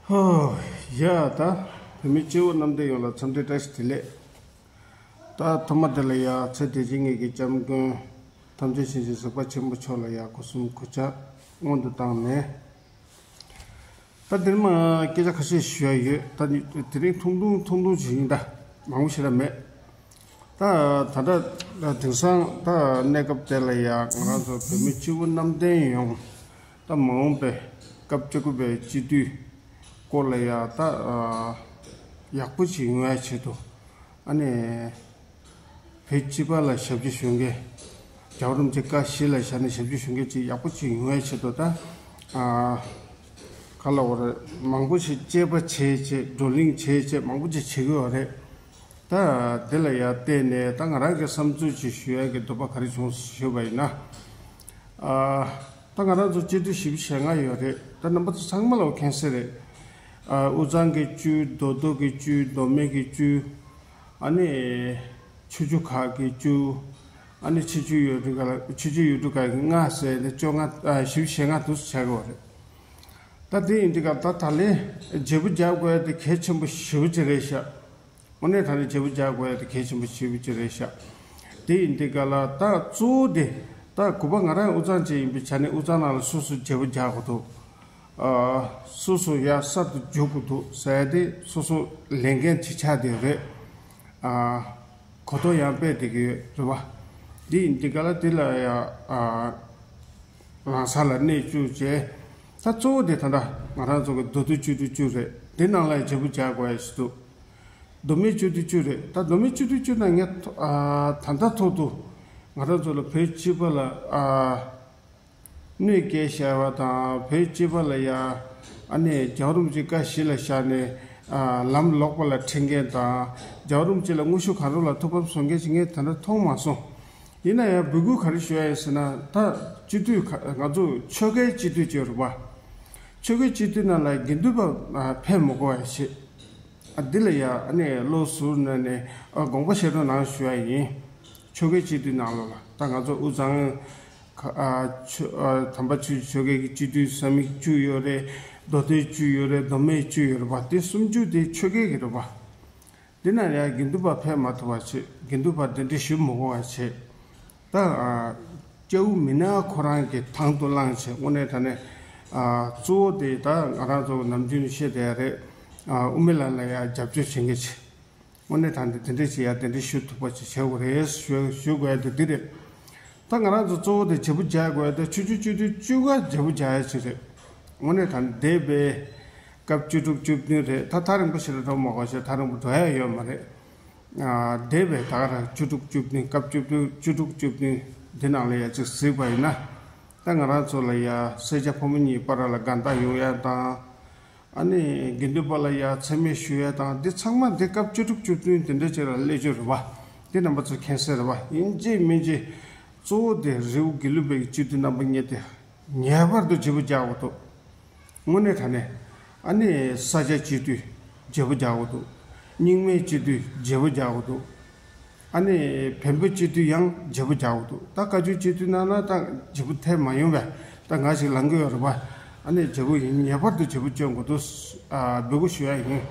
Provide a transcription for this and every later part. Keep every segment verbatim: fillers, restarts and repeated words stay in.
ཧོ། ཡ་ད། བོད་མི་སྤྱི་བོ་གནམ་བསྟན་ཡོངས་ལ་འཚམས་འདྲི་བཀྲ་ཤིས་བདེ་ལེགས། ད་ཐོག་མ་དེ་ལ་ཡ་ཚེ་འདི་ཕྱི་གཉིས་ཀྱི་སྐྱབས་མགོན་ཐམས་ཅད་མཁྱེན་ཅིང་གཟིགས་པ་ཆེན་པོ་མཆོག་ལ་ཡ་སྒོ་གསུམ་གུས་ཕྱག་སྔོན་དུ་བཏང་ནས། ད་འདིར་མ་སྐད་ཆ་ཁ་ཤས་ཞུ་ཡ་ཡོད། ད་དེ་རིང་ཐུང་ཐུང་ཐུང་ཐུང་ཞིག་ཡིན། ད་མང་པོ་ཞིག་ལ་མེད། ད་ད་ལྟ་དེང་སང་ད་གནས་སྐབས་དེ་ལ་ཡ་ང་རང་ཚོ་བོད་མི་སྤྱི་བོ་གནམ་བསྟན་ཡོངས་ད་མ་འོངས་པའི་སྐབས་བཅུ་དགུ་པའི་སྤྱི་འཐུས་སྐོར་ལ་ཡ་ད་ཡག་པོ་ཞིག་ཡོང་ཡ་ཆེད་དུ། ཨ་ནི་བོད་སྤྱི་པ་ལ་ཞབས་ཕྱི་ཞུ་མཁན། རྒྱལ་བ་རིན་པོ་ཆེ་བཀའ་གཞི་ལ་བཞག་ནས་ཞབས་ཕྱི་ཞུ་མཁན་ཅིག་ཡག་པོ་ཅིག་ཡོང་ཡ་ཆེད་དུ་ད། ཨ། ག་ལ་བ་རེད། མང་པོ་ཞིག་དཔྱད་པ་བྱས་བྱས་བགྲོ་གླེང་བྱས་བྱས་མང་པོ་ཅིག་བྱེད་དགོས་བ་རེད། ད་དེ་ལ་ཡ་བལྟས་ནས་ད་ང་རང་གི་བསམ་ཚུལ་ཅིག་ཞུ་ཡ་གི་འདོད་པ་ག་རེ་བྱུང་ཞུས་པ་ཡིན་ན། ཨ། ད་ང་རང་ཚོ་སྤྱི་འཐུས་བཞི་བཅུ་ཞེ་ལྔ་ཡོད་རེད། ད་རྣམ་པ་ཚོ་ཚང་མ་ལ་མཁྱེན་གསལ་རེད། ཨ། དབུས་གཙང་གི་བཅུ། མདོ་སྟོད་ཀྱི་བཅུ། མདོ་སྨད་ཀྱི་བཅུ། ཨ་ནི་ཆུ་བཅུ་ཁག་གི་བཅུ། ཨ་ནི་ཆུ་བཅུ་ཡུལ་གྲུ་ཁག་ལ། ཆུ་བཅུ་ཡུལ་གྲུ་ཁག་གི་ལྔ་ཟེར་ནས་བཅོ་ལྔ། ཨ། བཞི་བཅུ་ཞེ་ལྔ་འདུག་སེ་ཆགས་ཀྱི་ཡོད་རེད། ད་དེ་ཡིན་དུས་ཀ་ད་ད་ལན་བརྗེ་པོ་རྒྱག་དགོས་ཡ་དེ་གལ་ཆེན་པོ་ཞེ་པོ་ཅིག་རེད་ཤག་དངོས་གནས་ད་ནི་བརྗེ་པོ་རྒྱག་དགོས་ཡ་དེ་གལ་ཆེན་པོ་ཞེ་པོ་ཅིག་རེད་ཤག་དེ་ཡིན་དུས་ཀ་ལ་ད་གཙོ་བོ་དེ་ད་གུས་པ་ང་རང་དབུས་གཙང་ཅན་ཡིན་པའི་ཆ་ནས་དབུས་གཙང་ནང་ལ་སོ་སོ་བརྗེ་པོ་རྒྱག་དགོས་འདུག་ཨ། སོ་སོ་ཡར་གསར་དུ་འཇུག་དགོས་འདུག་ཟེར་ཡ་དེ་སོ་སོ་ལས་འགན་ཅིག་ཆགས་བསྡད་ཡོད་རེད། ཨ། གོ་རྟོགས་ཡང་སྤེལ་བསྡད་ཀྱི་ཡོད་རེད་པ། འདི་ཡིན་དུས་ཀ་ལ་དེ་ལ་ཡ། ཨ། རང་ས་ལ་གནས་བཅུག་བྱས། ད་གཙོ་བོ་དེ་ད་ལྟ་ང་རང་ཚོ་གི་མདོ་སྟོད་སྤྱི་འཐུས་བཅུ་རེད། དེ་ནང་ལ་བརྗེ་པོ་རྒྱག་དགོས་ཡ་ཞིག་འདུག་མདོ་སྨད་སྤྱི་འཐུས་བཅུ་རེད། ད་མདོ་སྨད་སྤྱི་འཐུས་བཅུ་ནང་ངས་ཐོ། ཨ། ད་ལྟ་ཐོག་ཏུ་ང་རང་ཚོ་ལ་བོད་སྤྱི་པ་ལ། ཨ། གནོད་སྐྱེལ་བྱ་བ་དང་བོད་སྤྱི་པ་ལ་ཡ། ཨ་ནི་རྒྱལ་བ་རིན་པོ་ཆེ་བཀའ་གཞི་ལ་བཞག་ནས། ཨ། ལམ་ལོག་པ་ལ་ཁྲིད་མཁན་དང་རྒྱལ་བ་རིན་པོ་ཆེ་ལ་དངོས་ཤུགས་གང་རུང་ལ་ཐུགས་ཕམ་བཟོ་མཁན་ཞིག་ངས་ད་ལྟ་མཐོང་མ་སོང་། ཡིན་ན་ཡང་འབོད་སྐུལ་ག་རེ་ཞུ་ཡ་ཡིན་ཟེར་ན། ད་སྤྱི་འཐུས་ཁ། ང་ཚོ་ཆོལ་ཁའི་སྤྱི་འཐུས་ཅིག་ཡོད་རེད་པ། ཆོལ་ཁའི་སྤྱི་འཐུས་ནང་ལ་དགེ་འདུན་པ་ཕེབས་མི་དགོས་པ་བྱེད། ཨ། འདི་ལ་ཡ་ཨ་ནི་བློ་གཟུར་གནས་ནས། ཨ། དགོངས་པ་བཞེས་རོགས་གནང་ཞུ་ཡ་ཡིན། ཆོལ་ཁའི་སྤྱི་འཐུས་ནང་ལོགས་ལ་ད་ང་ཚོ་དབུས་གཙང་ཁ། ཨ། ཆོ། ཨ། དམ་པ་ཆོས་ཀྱི་ཆོལ་ཁའི་སྤྱི་འཐུས་ས་མིག་བཅུ་ཡོད་རེད། མདོ་སྟོད་བཅུ་ཡོད་རེད། མདོ་སྨད་བཅུ་ཡོད་རེད་པ། དེ་སུམ་ཅུ་དེ་ཆོལ་ཁའི་གི་རེད་པ། འདི་ན་ཡང་དགེ་འདུན་པ་ཕེབས་མ་ཐུབ་པ་བྱེད། དགེ་འདུན་པ་གདན་འདྲེན་ཞུ་མི་དགོས་པ་བྱེད། ད། ཨ། སྐྱ་བོ་མི་ནག་ཁོ་རང་གིས་དང་དུ་བླངས་བྱེད། དངོས་གནས་དྲང་གནས། ཨ། གཙོ་བོ་དེ་ད་ང་རང་ཚོ་ནམ་རྒྱུན་བཤད་བསྡད་ཡ་རེད། ཨ། དབུ་མའི་ལམ་ལ་ཡང་རྒྱབ་སྐྱོར་བྱེད་མཁན་བྱེད། དངོས་གནས་དྲང་གནས་དེ་འདྲས་བྱེད་ཡ་དེ་འདྲས་ཞུ་ཐུབ་པ་ཅིག་བྱེད་དགོས་རེད་ཞུ། ཞུ་དགོས་ཡ་དེ་འདི་རེད། ད་ང་རང་ཚོ་གཙོ་བོ་དེ་བརྗེ་པོ་རྒྱག་དགོས་ཡ་དེ་ཆུ་བཅུ་སྤྱི་འཐུས་བཅུ་ག་བརྗེ་པོ་རྒྱག་ཡ་ཅིག་རེད། དངོས་གནས་དྲང་གནས་འདས་པའི་སྐབས་བཅུ་དྲུག་བཅུ་བདུན་རེད། ད་ཐག་རིང་པོ་ཞིག་ལ་འགྲོ་མ་དགོས་ཤག་ཐག་རིང་པོ་འགྲོ་ཡ་ཡོད་མ་རེད། ཨ། འདས་པའི་ད་ག་རང་བཅུ་དྲུག་བཅུ་བདུན། སྐབས་བཅུ་དྲུག་བཅུ་དྲུག་བཅུ་བདུན་འདི་ནང་ལ་ཡ་ཅིག་གཟིགས་པ་ཡིན་ན། ད་ང་རང་ཚོ་ལ་ཡ་སེར་སྐྱ་ཕོ་མོ་གཉིས་བར་ལ་དགའ་ཟླ་ཡོང་ཡ་དང་། ཨ་ནི་དགེ་འདུན་པ་ལ་ཡ་མཚན་སྨད་ཞུ་ཡ་དང་། འདི་ཚང་མ་འདི་སྐབས་བཅུ་དྲུག་བཅུ་བདུན་དེ་འདྲ་ཅིག་ལ་སླེབས་རྒྱུ་རེད་པ། འདི་རྣམ་པ་ཚོ་མཁྱེན་གསལ་རེད་པ། ཡིན་གཅིག་མིན་གཅིག་གཙོ་བོ་དེ་རི་བོ་དགེ་ལུགས་པའི་སྤྱི་འཐུས་རྣམ་པ་གཉིས་དེ་ངེས་པར་དུ་བརྗེ་པོ་རྒྱག་དགོས་འདུག་དངོས་གནས་དྲང་གནས། ཨ་ནི་ས་སྐྱ་སྤྱི་འཐུས་བརྗེ་པོ་རྒྱག་དགོས་འདུག་རྙིང་མའི་སྤྱི་འཐུས་བརྗེ་པོ་རྒྱག་དགོས་འདུག་ཨ་ནི་བོན་པོའི་སྤྱི་འཐུས་ཡང་བརྗེ་པོ་རྒྱག་དགོས་འདུག་ད་བཀའ་བརྒྱུད་སྤྱི་འཐུས་ནང་ན་ད་བརྗེ་པོ་ཐེབས་མ་ཡོང་བས། ད་ང་ཞིག་ལངས་གི་ཡོད་རེད་པ། ཨ་ནི་བརྗེ་པོ་ཡིན། ངེས་པར་དུ་བརྗེ་པོ་བསྐྱོན་དགོས་འདུག་ཨ། འབོད་སྐུལ་ཞུ་ཡ་ཡིན།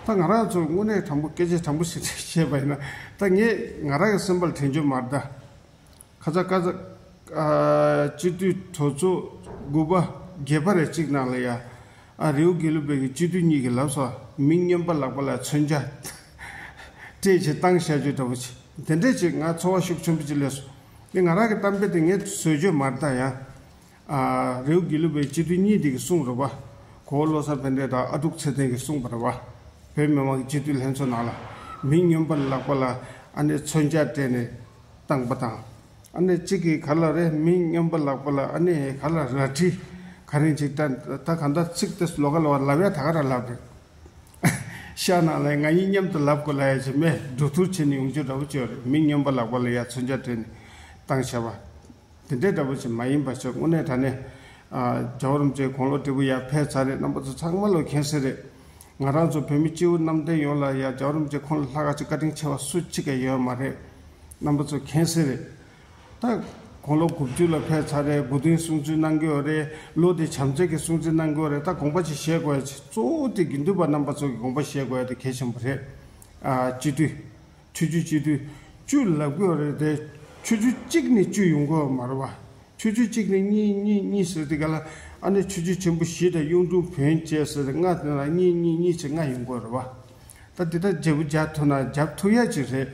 ད་ང་རང་ཚོ་དངོས་གནས་དྲང་པོ་སྐད་ཆ་དྲང་པོ་ཞིག་བཤད་པ་ཡིན་ན། ད་ངས་ང་རང་གི་སེམས་པ་ལ་དྲན་རྒྱུ་མ་རེད་ད། ཁ་ཚ་ཁ་ཚ། ཨ། སྤྱི་འཐུས་གྲོས་ཚོགས་དགུ་པ་བརྒྱད་པ་རེ་གཅིག་ནང་ལ་ཡ། ཨ། རི་བོ་དགེ་ལུགས་པའི་གི་སྤྱི་འཐུས་གཉིས་ཀྱིས་ལབ་སོང་། མི་སྨྱོན་པ་ལག་པ་ལ་མཚོན་ཆ་སྤྲད་བྱས་བཏང་བཞག་རྒྱུ་འདྲ་པོ་ཅིག་དེ་འདྲས་ཅིག་ང་ཚོར་བ་ཤུགས་ཆེན་པོ་ཅིག་སླེབས་སོང་། དེ་ང་རང་གི་གཏམ་དཔེ་དེ་ངས་བཟོས་རྒྱུ་མ་རེད་ད་ཡ། ཨ། རི་བོ་དགེ་ལུགས་པའི་སྤྱི་འཐུས་གཉིས་དེ་གིས་གསུངས་རེད་པ། གོ་བོ་བློ་བཟང་ཕན་བདེ་དང་ཨ་ཀྲུག་ཚེ་བརྟན་གྱིས་གསུངས་པ་རེད་པ། བོད་མི་མང་གི་སྤྱི་འཐུས་ལྷན་ཚོགས་ནང་ལ་མི་སྨྱོན་པ་ལག་པ་ལ་ཨ་ནི་མཚོན་ཆ་སྤྲད་ནས་བཏང་པ་དང་། ཨ་ནི་གཅིག་གིས་ག་ལ་རེད། མི་སྨྱོན་པ་ལག་པ་ལ་ཨ་ནི་ག་ལ་རལ་གྲི་ག་རེ་ཅིག་ད་ད་གང་ལྟར་ཚིག་དེ་ལོགས་ཀ་ལོགས་ཀ་ལབ་ཡ་ད་ག་རང་ལབ་རེད། ཤག་ནང་ལ་ང་གཉིས་མཉམ་དུ་ལབ་དགོས་ལབ་ཡ་ཅིག་མེད། འགྲོ་ཐུར་བྱས་ནས་ཡོང་རྒྱུ་འདྲ་པོ་ཅིག་ཡོད་རེད། མི་སྨྱོན་པ་ལག་པ་ལ་ཡ་མཚོན་ཆ་སྤྲད་ནས་བཏང་བཞག་པ། དེ་འདྲའི་འདྲ་པོ་ཞིག་མ་ཡིན་པ་ཞིག་དངོས་གནས་དྲང་གནས། ཨ། རྒྱལ་བ་རིན་པོ་ཆེ་དགུང་ལོ་བགྲེས་པོ་ཡར་ཕེབས་ཚར་རེད། རྣམ་པ་ཚོ་ཚང་མ་ལོ་མཁྱེན་གསལ་རེད། ང་རང་ཚོ་བོད་མི་སྤྱི་བོ་གནམ་བསྟན་ཡོངས་ལ་ཡ་རྒྱལ་བ་རིན་པོ་ཆེ་ཁོང་ལ་ལྷག་ག་ཅིག་བཀའ་དྲིན་ཆེ་བ་སུ་གཅིག་ཀྱང་ཡོད་མ་རེད། རྣམ་པ་ཚོ་མཁྱེན་གསལ་རེད། ད་ དགུང་ལོ་དགུ་བཅུ་ལ་ཕེབས་ཚར་རེད། དགུང་སྟོན་སྲུང་བརྩི་གནང་གི་ཡོད་རེད། ལོ་དེ་བྱམས་བརྩེ་གི་སྲུང་བརྩི་གནང་གི་ཡོད་རེད། ད་དགོངས་པ་ཅིག་བཞེས་དགོས་ཡ་ཅིག་གཙོ་བོ་དེ་དགེ་འདུན་པ་རྣམ་པ་ཚོ་གི་དགོངས་པ་བཞེས་དགོས་ཡ་དེ་གལ་ཆེན་པོ་རེད། ཨ་སྤྱི་འཐུས། ཆོས་བརྒྱུད་སྤྱི་འཐུས་བཅུ་ལབ་དགོས་རེད་དེ། ཆོས་བརྒྱུད་གཅིག་ནས་བཅུ་ཡོང་དགོས་མ་རེད་བ། ཆོས་བརྒྱུད་གཅིག་ནས་གཉིས། གཉིས་གཉིས་ཟེར་དེ་ག་ལ། ཨ་ནི་ཆོས་བརྒྱུད་ཆེན་པོ་བཞི་དང་གཡུང་དྲུང་བོན་བཅས་ཟེར་ལྔ་དེ་ལ་གཉིས་གཉིས་གཉིས་བྱས་ལྔ་ཡོང་དགོས་རེད་བ། ད་དེ་ལྟར་བརྗེ་པོ་རྒྱག་ཐུབ་ན་རྒྱབ་ཐུབ་ཡ་ཅིག་རེད།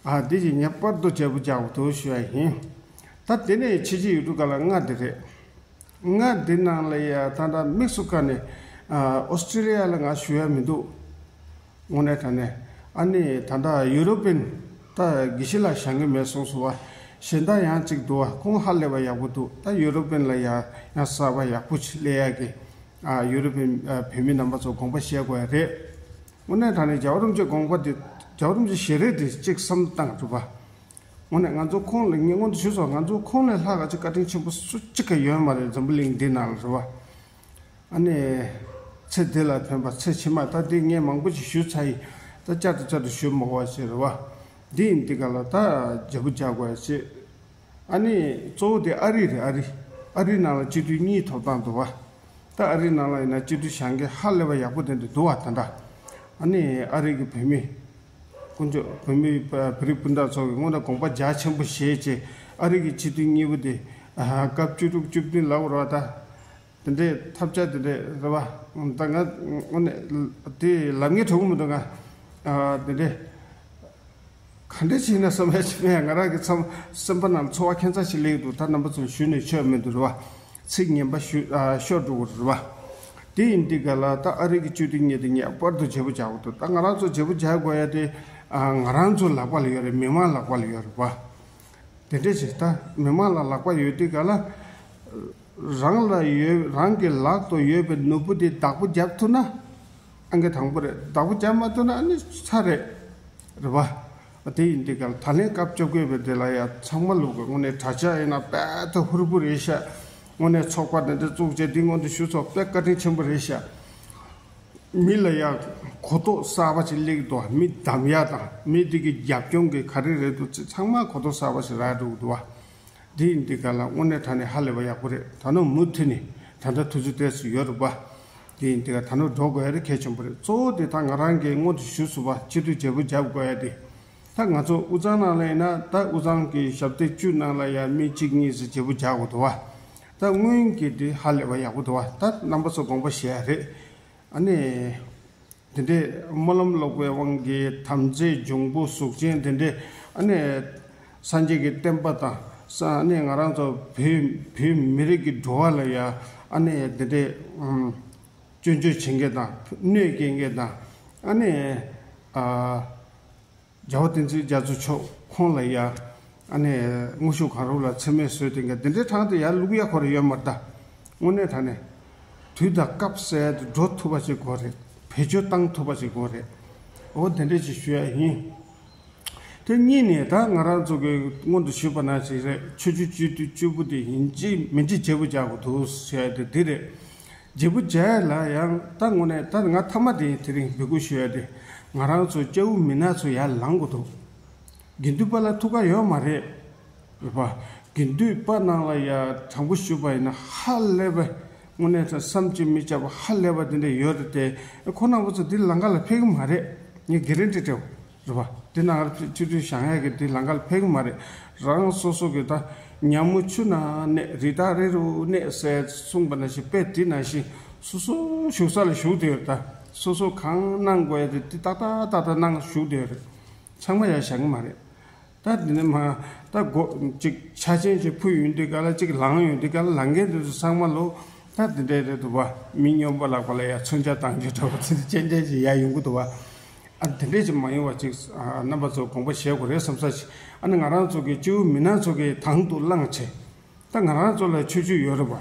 ཨ་དེ་ཅིག་ངེས་པར་དུ་བརྗེ་པོ་རྒྱག་དགོས་འདུག་ཞུ་ཡ་ཡིན། ད་དེ་ནས་ཕྱི་རྒྱལ་ཡུལ་གྲུ་ག་ལ་ལྔ་དེ་རེད། ལྔ་འདི་ནང་ལ་ཡ་ད་ལྟ་དམིགས་སུ་བཀར་ནས་ཨ་ཨོ་སི་ཀྲི་ལི་ཡ་ལ་ང་ཞུ་ཡ་མི་འདུག་དངོས་གནས་དྲང་གནས། ཨ་ནི་ད་ལྟ་ཡུ་རོ་པན་ད་དགེ་བཤེས་ལགས་བཞེངས་གི་མེད་གསུངས་སོང་བ། གཞན་དག་ཡང་གཅིག་འདུག་བ། ཁོང་ཧ་ལས་པ་ཡག་པོ་འདུག་ད་ཡུ་རོ་པན་ལ་ཡ་ཡང་གསར་པ་ཡག་པོ་ཅིག་སླེབས་ཡ་གི། ཨ་ཡུ་རོ་པན་ཨ་བོད་མི་རྣམ་པ་ཚོ་དགོངས་པ་བཞེས་དགོས་ཡ་རེད། དངོས་གནས་དྲང་གནས་རྒྱལ་བ་རིན་པོ་ཆེའི་དགོངས་པ་དེ། རྒྱལ་བ་རིན་པོ་ཆེའི་ཞལ་རས་དེ་གཅིག་བསམ་བློ་བཏང་རུ་བ། དངོས་གནས་ང་ཚོ་ཁོང་ལ་ངས་སྔོན་དུ་ཞུས་སོང་། ང་ཚོ་ཁོང་ལས་ལྷག་ག་ཅིག་བཀའ་དྲིན་ཆེན་པོ་སུ་གཅིག་ག་ཡོད་མ་རེད། འཛམ་བུ་གླིང་འདི་ནང་ལ་རེད་བ། ཨ་ནི། ཚེ་འདི་ལ་ཕན་པ་ཚེ་ཕྱི་མ། ད་འདི་ངས་མང་པོ་ཞིག་ཞུས་ཚར་ཡིན། ད་བསྐྱར་དུ་བསྐྱར་དུ་ཞུ་མ་དགོས་པ་ཞིག་རེད་བ། འདི་ཡིན་འདི་ག་ལ་ད་བརྗེ་པོ་རྒྱག་དགོས་ཡ་ཅིག་ཨ་ནི་གཙོ་བོ་དེ་ཨ་རི་རེད། ཨ་རི། ཨ་རི་ནང་ལ་སྤྱི་འཐུས་གཉིས་ཐོབ་ཐང་འདུག་བ། ད་ཨ་རི་ནང་ལ་ཡིན་ན་སྤྱི་འཐུས་བཞེངས་མཁན་ཧ་ལས་པ་ཡག་པོ་དེ་འདྲ་འདུག་བ། ད་འདྲ། ཨ་ནི་ཨ་རི་གི་བོད་མི། དཀོན་མཆོག་བོད་མི་བོད་རིགས་སྤུན་ཟླ་ཚོ་གི་སྔོན་ལ་དགོངས་པ་རྒྱ་ཆེན་པོ་བཞེས་བྱས། ཨ་རི་གི་སྤྱི་འཐུས་གཉིས་པོ་དེ་ཨ་སྐབས་བཅུ་དྲུག་བཅུ་བདུན་ལབ་དགོས་རེད་བ། ད་དེ་འདྲའི་ཐབས་ཆག་དེ་འདྲ་རེད་བ། ད་ང་དངོས་གནས་དེ་ལབ་མཁན་གྲོགས་པོ་མི་འདུག་ང་ཨ་དེ་འདྲའི། ག་འདྲ་བྱས་ན་བསམ་ཡ་ཅིག་མེད། ང་རང་གི་བསམ་སེམས་པ་ནང་ཚོར་བ་ཁྱད་མཚར་ཞིག་སླེབས་འདུག་ད་རྣམ་པ་ཚོ་ཞུས་ནས་ཆོག་མི་འདུག་རེད་བ། ཚིག་ངན་པ་ཞུ་ཨ་ཤོར་འགྲོ་གི་རེད་བ། དེ་ཡིན་དུས་ག་ལ་ད་ཨ་རི་གི་སྤྱི་འཐུས་གཉིས་དེ་ངེས་པར་དུ་བརྗེ་པོ་རྒྱག་དགོས་འདུག་ད་ང་རང་ཚོ་བརྗེ་པོ་རྒྱག་དགོས་ཡ་དེ་ཨ་ང་རང་ཚོ་ལག་པ་ལ་ཡོད་རེད། མི་མང་ལག་པ་ལ་ཡོད་རེད་བ། དེ་འདྲ་ཞིག་ད་མི་མང་ལ་ལག་པ་ཡོད་དུས་ག་ལ། རང་ལ་ཡོད། རང་གི་ལག་ཏུ་ཡོད་པའི་ནོར་བུ་དེ་བདག་པོ་རྒྱབ་ཐུབ་ན་ཨང་ཀི་དང་པོ་རེད། བདག་པོ་རྒྱབ་མ་ཐུབ་ན་ཨ་ནི་ཚར་རེད། རེད་བ། དེ་ཡིན་དུས་ག་ལ་ད་ལན་སྐབས་བཅོ་བརྒྱད་པའི་དེ་ལ་ཡ་ཚང་མ་ལུག་གི་དངོས་གནས་དྲ་ཇག་ཡིན་ན་དཔེ་ད་ཧུར་པོ་རེད་ཤག་དངོས་གནས་ཚོགས་པ་དེ་འདྲ་བཙུགས་བྱས་འདི་སྔོན་དུ་ཞུ་ཚོགས་དཔེ་བཀའ་དྲིན་ཆེན་པོ་རེད་ཤག་མི་ལ་ཡ་གོ་རྟོགས་གསར་པ་ཞིག་སླེབས་འདུག་མི་གདམ་ཡ་དང་མི་དེ་གི་རྒྱབ་སྐྱོར་གི་ག་རེ་རེད་འདུག་ཚང་མ་གོ་རྟོགས་གསར་པ་ཞིག་རག་འགྲོ་གི་འདུག་བ། འདི་ཡིན་འདི་ག་ལ་དངོས་གནས་དྲང་གནས་ཧ་ལས་པ་ཡག་པོ་རེད། ད་ནོ་མུ་མཐུད་ནས་ད་ལྟ་དུས་ཚོད་ཏོག་ཙམ་ཡོད་རེད་པ། འདི་ཡིན་འདི་ག་ད་ནོ་འགྲོ་དགོས་ཡ་རེད། གལ་ཆེན་པོ་རེད། གཙོ་བོ་དེ་ད་ང་རང་གིས་སྔོན་དུ་ཞུས་སོང་བ། སྤྱི་འཐུས་བརྗེ་པོ་རྒྱབ་དགོས་ཡ་དེ། ད་ང་ཚོ་དབུས་གཙང་ནང་ལ་ཡིན་ན་ད་དབུས་གཙང་གི་ཞབས་སྟེགས་བཅུ་ནང་ལ་ཡ་མི་གཅིག་གཉིས་ཙམ་བརྗེ་པོ་རྒྱག་དགོས་འདུག་བ། ད་སྔོན་གྱི་དེ་ཧ་ལས་པ་ཡག་པོ་འདུག་བ། ད་རྣམ་པ་ཚོ་དགོངས་པ་བཞེས་ཡ་རེད། ཨ་ནི། དེ་འདྲའི་སྨོན་ལམ་ལོག་པའི་དབང་གིས་དམ་རྫས་འབྱུང་པོ་གཟུགས་ཅན་དེ་འདྲའི་ཨ་ནི་སངས་རྒྱས་ཀྱི་བསྟན་པ་དང་ས་ཨ་ནི་ང་རང་ཚོ་བོད་བོད་མི་རིགས་ཀྱི་འགྲོ་བ་ལ་ཡ་ཨ་ནི་དེ་འདྲའི་ཨམ་སྐྱོན་བརྗོད་བྱེད་མཁན་དང་གནོད་སྐྱེལ་མཁན་དང་ཨ་ནི་ཨ་རྒྱལ་བ་བསྟན་འཛིན་རྒྱ་མཚོ་མཆོག་ཁོང་ལ་ཡ་ཨ་ནི་དངོས་ཤུགས་གང་རུང་ལ་མཚན་སྨད་བཟོས་ཏེ་འགའ་དེ་འདྲའི་གྲངས་དེ་ཡར་བླུག་ཡ་ཁོ་ར་ཡོད་མ་རེད་ད། དངོས་གནས་དྲང་གནས་དུས་དང་སྐབས་སུ་དེ་འགྲོ་ཐུབ་པ་ཞིག་དགོས་རེད། བེད་སྤྱོད་བཏང་ཐུབ་པ་ཞིག་དགོས་རེད། འོ་དེ་འདྲ་ཞིག་ཞུ་ཡ་ཡིན། དེ་གཉིས་ནས་ད་ང་རང་ཚོ་གི་སྔོན་དུ་ཞུས་པ་ནང་བཞིན་རེད། ཆོས་བརྒྱུད་སྤྱི་འཐུས་བཅུ་པོ་དེ་ཡིན་གཅིག་མིན་གཅིག་བརྗེ་པོ་རྒྱག་དགོས་འདུག་ཟེར་ཡ་དེ་འདི་རེད། བརྗེ་པོ་རྒྱག་ཡ་ལ་ཡང་ད་དངོས་གནས་ད་ང་མཐའ་མ་དེ་ཡིན། དེ་རིང་འབོད་སྐུལ་ཞུ་ཡ་དེ་ང་རང་ཚོ་སྐྱ་བོ་མི་ནག་ཚོ་ཡར་ལངས་དགོས་འདུག་དགེ་འདུན་པ་ལ་ཐུགས་ཁག་ཡོད་མ་རེད། རེད་པ། དགེ་འདུན་པ་ནང་ལ་ཡ་དྲང་པོ་ཞུས་པ་ཡིན་ན་ཧ་ལས་པའི་དངོས་གནས་ད་བསམ་གྱིས་མི་ཁྱབ་པ་ཧ་ལས་པ་དེ་འདྲ་ཡོད་རེད་དེ། ཁོ་རྣམ་པ་ཚོ་འདི་ལམ་ཁ་ལ་ཕེབས་ཀྱི་མ་རེད། ངས་གྷེ་རན་ཊི་སྤྲད། རེད་པ། འདི་ནང་ལ་ཕེབས་ཆུ་ཚོད་བཞག་ཡག་གི་འདི་ལམ་ཁ་ལ་ཕེབས་ཀྱི་མ་རེད། རང་སོ་སོ་གི་ད་ཉ་མོ་ཆུ་ནང་གནས། རི་དྭགས་རི་རུ་གནས་ཟེར་གསུངས་པ་ནང་བཞིན་དཔེ་དེ་ནང་བཞིན་སོ་སོ་བཞུགས་ས་ལ་བཞུགས་བསྡད་ཡོད་རེད། ད་སོ་སོ་གང་གནང་དགོས་ཡ་དེ་དེ་ཏག་ཏག་ཏག་ཏག་གནང་བཞུགས་བསྡད་ཡོད་རེད། ཚང་མ་ཡར་བཞེངས་ཀྱི་མ་རེད། ད་འདི་ནས་མ་ད་སྒོ་གཅིག་ཆ་ཆེན་ཅིག་ཕུལ་ཡོང་དུས་ག་ལ་གཅིག་ལངས་ཡོང་དུས་ག་ལ་ལངས་མཁན་དེ་ཚོ་ཚང་མ་ལོ་ད་འདི་འདྲའི་རེད་འདུག་བ། མི་སྨྱོན་པ་ལག་པ་ལ་ཡ་མཚོན་ཆ་བཏང་རྒྱུ་འདྲ་བོ་དེ་འདྲ་ཅན་ཅན་ཅིག་ཡར་ཡོང་གི་འདུག་བ། ཨ་འདི་འདྲས་ཅིག་མ་ཡོང་བ་ཅིག་ཨ་རྣམ་པ་ཚོ་དགོངས་པ་བཞེས་དགོས་རེད་བསམ་ས་ཅིག་ཨ་ནི་ང་རང་ཚོ་གི་སྐྱེ་བོ་མི་ནག་ཚོ་གི་དང་དུ་བླངས་བྱས། ད་ང་རང་ཚོ་ལ་ཆོས་བརྒྱུད་ཡོད་རེད་བ།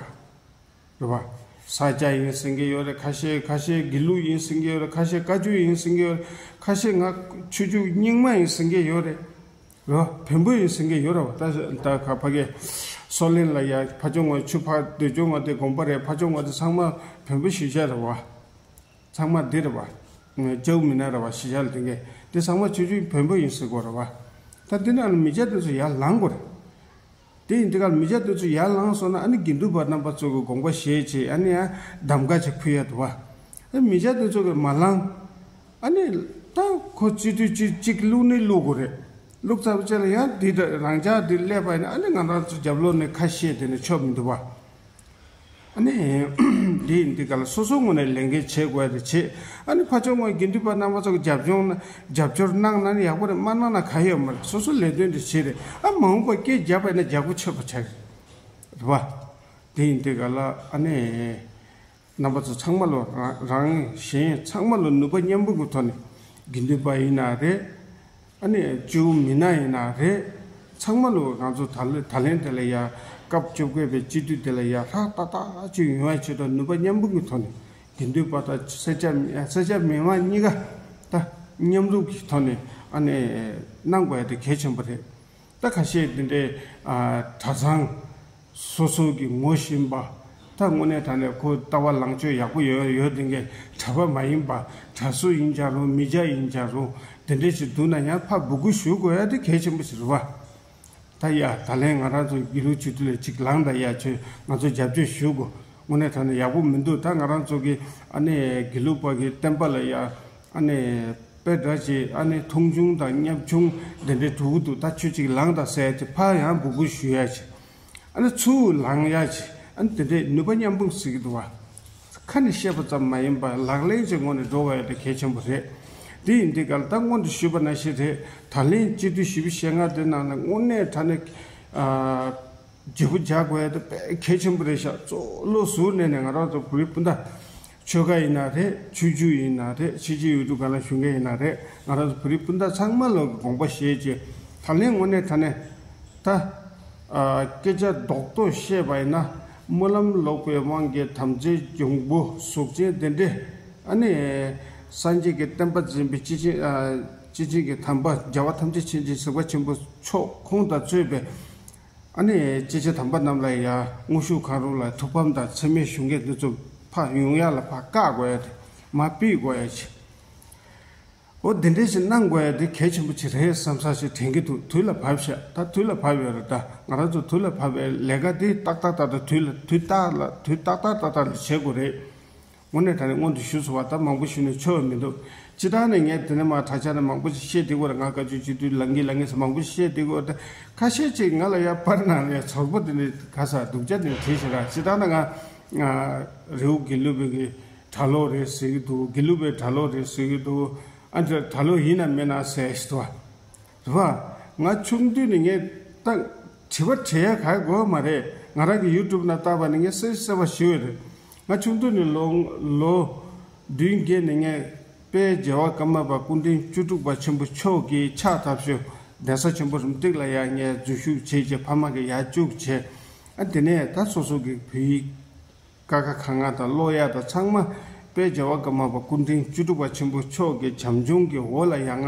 རེད་བ། ས་སྐྱ་ཡིན་ཟེར་མཁན་ཡོད་རེད། ཁ་ཤས་ཁ་ཤས་དགེ་ལུགས་ཡིན་ཟེར་མཁན་ཡོད་རེད། ཁ་ཤས་བཀའ་བརྒྱུད་ཡིན་ཟེར་མཁན་ཡོད་རེད། ཁ་ཤས་ང་ཆོས་བརྒྱུད་རྙིང་མ་ཡིན་ཟེར་མཁན་ཡོད་རེད། རེད་བ། བོན་པོ་ཡིན་ཟེར་མཁན་ཡོད་རེད་བ། ད་ད་ཁ་ཕ་གི་སོ་ལན་ལ་ཡ་ཕ་ཆུང་ང་ཆུ་ཕ་འདོད་ཆུང་ང་དེ་དགོན་པ་རེད། ཕ་ཆུང་ང་དེ་ཚང་མ་བོན་པོ་གཞིས་ཆགས་རེད་བ། ཚང་མ་འདི་རེད་བ། སྐྱ་བོ་མི་ནག་རེད་བ། གཞིས་ཆགས་ལ་དེ་གས་དེ་ཚང་མ་ཆོས་བརྒྱུད་བོན་པོ་ཡིན་ཟེར་དགོས་རེད་བ། ད་འདི་ནང་ལ་མི་སྐྱ་དེ་ཚོ་ཡར་ལངས་དགོས་རེད། དེ་ཡིན་དུས་ཀ་མི་སྐྱ་དེ་ཚོ་ཡར་ལངས་སོང་ན་ཨ་ནི་དགེ་འདུན་པ་རྣམ་པ་ཚོ་གི་དགོངས་པ་བཞེས་བྱས་ཨ་ནི་ཡང་གདམ་ག་ཅིག་ཕུལ་ཡ་འདུག་བ། ཨ་མི་སྐྱ་དེ་ཚོ་གི་མ་ལངས། ཨ་ནི་ད་ཁོ་སྤྱི་འཐུས་གཅིག་གཅིག་བླུགས་ནི་བླུགས་དགོས་རེད། བླུགས་ཚར་བ་བཅས་ལ་ཡང་འདི་འདྲ་རང་འཇགས་འདི་སླེབས་པ་ཡིན་ན་ཨ་ནི་ང་རང་ཚོ་རྒྱབ་ལོགས་ནས་ཁ་བཤད་དེ་ནི་ཆོག་མི་འདུག་བ། ཨ་ནི་འདི་ཡིན་འདི་ག་ལ་སོ་སོ་ངོས་ནས་ལས་འགན་བྱེད་དགོས་ཡ་དེ་བྱེད། ཨ་ནི་ཕར་ཕྱོགས་ངོས་དགེ་འདུན་པ་རྣམ་པ་ཚོ་གི་རྒྱབ་ལྗོངས་ན་རྒྱབ་སྐྱོར་གནང་ན་ནི་ཡག་པོ་རེད། མ་གནང་ན་ག་ཡོད་མ་རེད། སོ་སོ་ལས་དོན་དེ་བྱེད་རེད། ཨ་མ་འོངས་པ་སྐད་རྒྱབ་པ་ཡིན་ན་རྒྱག་པོ་ཆོད་པ་ཆགས་རེད་བ། འདི་ཡིན་འདི་ག་ལ་ཨ་ནི། རྣམ་པ་ཚོ་ཚང་མ་ལོ་རང་རང་གཞན་ཚང་མ་ལོ་ནུས་པ་མཉམ་སྤུངས་ཀྱི་ཐོག་ནས་དགེ་འདུན་པ་ཡིན་ན་རེད། ཨ་ནི་བཅུ་མི་ན་ཡིན་ན་རེད། ཚང་མ་ལོ་ང་ཚོ་ད་ལེ་ད་ལན་དེ་ལ་ཡ་སྐབས་བཅོ་བརྒྱད་པའི་སྤྱི་འཐུས་དེ་ལ་ཡ་ལྷག་ཏག་ཏག་ཅིག་ཡོང་ཡ་ཆེད་དུ་ནུས་པ་མཉམ་སྤུངས་ཀྱི་ཐོག་ནས་དགེ་འདུན་པ་དང་སེར་སྐྱ་སེར་སྐྱ་མི་མང་གཉིས་ཀ་ད་མཉམ་རུབ་ཀྱི་ཐོག་ནས་ཨ་ནི་གནང་དགོས་ཡ་དེ་གལ་ཆེན་པོ་རེད། ད་ཁ་ཤས་འདི་འདྲའི་ཨ་གྲྭ་ཚང་སོ་སོ་གི་ངོ་ཤེས་པ། ད་དངོས་གནས་དྲང་གནས་ཁོ་ལྟ་བ་ལངས་ཕྱོགས་ཡག་པོ་ཡོད་ཡོད་དེ་འགའི་གྲྭ་པ་མ་ཡིན་པ་གྲྭ་ཟུར་ཡིན་ཀྱང་རུང་མི་སྐྱ་ཡིན་ཀྱང་རུང་དེ་འདྲའི་ཞིག་འདུག་ན་ཡང་ཕར་འབོད་སྐུལ་ཞུ་དགོས་ཡ་དེ་གལ་ཆེན་པོ་ཞིག་རེད་བ། ད་ཡ་ད་ལན་ང་རང་ཚོ་དགེ་ལུགས་སྤྱི་འཐུས་ལ་ཅིག་ལངས་དང་ཡ་ཁྱོད་ང་ཚོ་རྒྱབ་སྐྱོར་ཞུ་དགོས། དངོས་གནས་དྲང་གནས་ཡག་པོ་མི་འདུག་ད་ང་རང་ཚོ་གི་ཨ་ནི་དགེ་ལུགས་པ་གི་བསྟན་པ་ལ་ཡ། ཨ་ནི་དཔེ་འདྲ་ཞིག་ཨ་ནི་མཐོང་ཆུང་དང་བརྙས་ཆུང་དེ་འདྲའི་འགྲོ་གི་འདུག་ད་ཁྱོད་ཅིག་ལངས་དང་ཟེར་ཏེ་ཕར་ཡང་འབོད་སྐུལ་ཞུ་ཡ་ཞིག་ཨ་ནི་ཚུར་ལངས་ཡ་ཞིག་ཨ་ནི་དེ་འདྲའི་ནུས་པ་མཉམ་སྤུངས་ཟེར་གི་འདུག་བ། ཁ་ནས་བཤད་པ་ཙམ་མ་ཡིན་པར་ལག་ལེན་གྱི་ངོས་ནས་འགྲོ་བ་ཡ་དེ་གལ་ཆེན་པོ་རེད། དེ་ཡིན་དུས་ག་ལ་ད་སྔོན་དུ་ཞུས་པ་ནང་བཞིན་རེད། ད་ལན་སྤྱི་འཐུས་བཞི་བཅུ་ཞེ་ལྔ་དེ་ནང་ནས་དངོས་གནས་དྲང་གནས་ཨ། བརྗེ་པོ་རྒྱག་དགོས་ཡ་དེ་དཔེ་གལ་ཆེན་པོ་རེད་ཤག་གཙོ་བོ་བློ་གཟུར་གནས་ནས་ང་རང་ཚོ་བོད་རིགས་སྤུན་ཟླ། ཆོལ་ཁ་ཡིན་ན་རེད། ཆོས་བརྒྱུད་ཡིན་ན་རེད། ཕྱི་རྒྱལ་ཡུལ་གྲུ་གང་ལ་བཞུགས་མཁན་ཡིན་ན་རེད། ང་རང་ཚོ་བོད་རིགས་སྤུན་ཟླ་ཚང་མ་ལོག་གི་དགོངས་པ་བཞེས་རྗེས་ད་ལན་དངོས་གནས་དྲང་གནས་ད་ཨ་སྐད་ཆ་རྡོག་རྡོག་བཤད་པ་ཡིན་ན་སྨོན་ལམ་ལོག་པའི་དབང་གིས་དམ་ཚིག་འབྱུང་པོ་གཟུགས་ཅན་དེ་འདྲས་ཨ་ནི་སངས་རྒྱས་ཀྱི་བསྟན་པ་འཛིན་པའི་སྤྱི་ཆིངས་ཨ་སྤྱི་ཆིངས་ཀྱི་དམ་པ་རྒྱལ་བ་ཐམས་ཅད་མཁྱེན་ཅིང་གཟིགས་པ་ཆེན་པོ་མཆོག་ཁོང་དང་གཙོས་པའི་ཨ་ནི་སྐྱེས་ཆེན་དམ་པ་རྣམས་ལ་ཡང་དངོས་ཤུགས་གང་རུང་ལ་ཐུགས་ཕམ་དང་མཚན་སྨད་ཞུ་མཁན་འདི་ཚོ་ཕར་ཡོང་ཡ་ལ་ཕར་བཀག་དགོས་ཡ་དེ་མར་ཕུད་དགོས་ཡ་ཅིག་འོ་འདི་འདྲས་ཞིག་གནང་དགོས་ཡ་དེ་གལ་ཆེན་པོ་ཅིག་རེད་བསམ་ས་ཞིག་དྲན་གྱི་འདུག་དུས་ལ་བབས་ཤག་ད་དུས་ལ་བབས་ཡོད་རེད། ད་ང་རང་ཚོ་དུས་ལ་བབས་པའི་ལས་ཀ་འདི་ཏག་ཏག་ཏག་ཏག་དུས་ལ་དུས་ཏག་ལ་དུས་ཏག་ཏག་ཏག་ཏག་ལ་བྱེད་དགོས་རེད། དངོས་གནས་ད་ནི་སྔོན་དུ་ཞུས་སོང་བ་ལྟར་མང་པོ་ཞུས་ནས་ཆོ་བ་མི་འདུག་སྤྱི་བཏང་ནས་ངས་དེ་ནས་མ་གྲྭ་ཆ་ནས་མང་པོ་ཞིག་བཤད་བསྡད་ཀྱི་ཡོད་རེད། ང་བཀའ་བརྒྱུད་སྤྱི་འཐུས་ལངས་གི་ལངས་གི་ཟེར་མང་པོ་ཞིག་བཤད་བསྡད་ཀྱི་ཡོད་རེད། ཁ་ཤས་ཅིག་ང་ལ་ཡ་པར་ནང་ནས་ཚོར་པོ་དེ་འདྲ་ག་ས་སྡུག་ཅག་དེ་འདྲ་བྲིས་ཤག་ར། སྤྱི་བཏང་ན་ང་རི་བོ་དགེ་ལུགས་པའི་གི་གྲྭ་ལོག་རེད་ཟེར་གི་འདུག་དགེ་ལུགས་པའི་གྲྭ་ལོག་རེད་ཟེར་གི་འདུག་ཨ་འདྲ་གྲྭ་ལོག་ཡིན་ན་མིན་ན་ཟེར་ཞིག་འདུག་བ། རེད་བ། ང་ཆུང་དུས་ནས་ངས་ད་དྲི་བ་དྲི་ཡ་ག་དགོས་མ་རེད། ང་རང་གི་ཡུ་ཊུབ་ནང་བལྟས་པ་ནི་ངས་གསལ་གསལ་བ་ཞུ་ཡོད་རེད། ང་ཆུང་དུས་ནས་ལོ་ལོ་བདུན་བརྒྱད་ནས་ངས་དཔལ་རྒྱལ་བ་ཀརྨ་པ་སྐུ་ཕྲེང་བཅུ་དྲུག་པ་ཆེན་པོ་མཆོག་གི་ཕྱག་བཏབ་ཞུ་གདན་ས་ཆེན་པོ་རུམ་བཏེགས་ལ་ཡ་ངས་འཛུལ་ཞུགས་བྱས་རྗེས་ཕ་མ་གི་ཡར་བཅུག་བྱས། ཨ་དེ་ནས་ད་སོ་སོ་གི་བོད་ཡིག་ཀ་ཁ་ག་ང་དང་ཀློག་ཡ་དང་ཚང་མ་དཔལ་རྒྱལ་བ་ཀརྨ་པ་སྐུ་ཕྲེང་བཅུ་དྲུག་པ་ཆེན་པོ་མཆོག་གི་བྱམས་སྐྱོང་གི་འོག་ལ་ཡ་ང་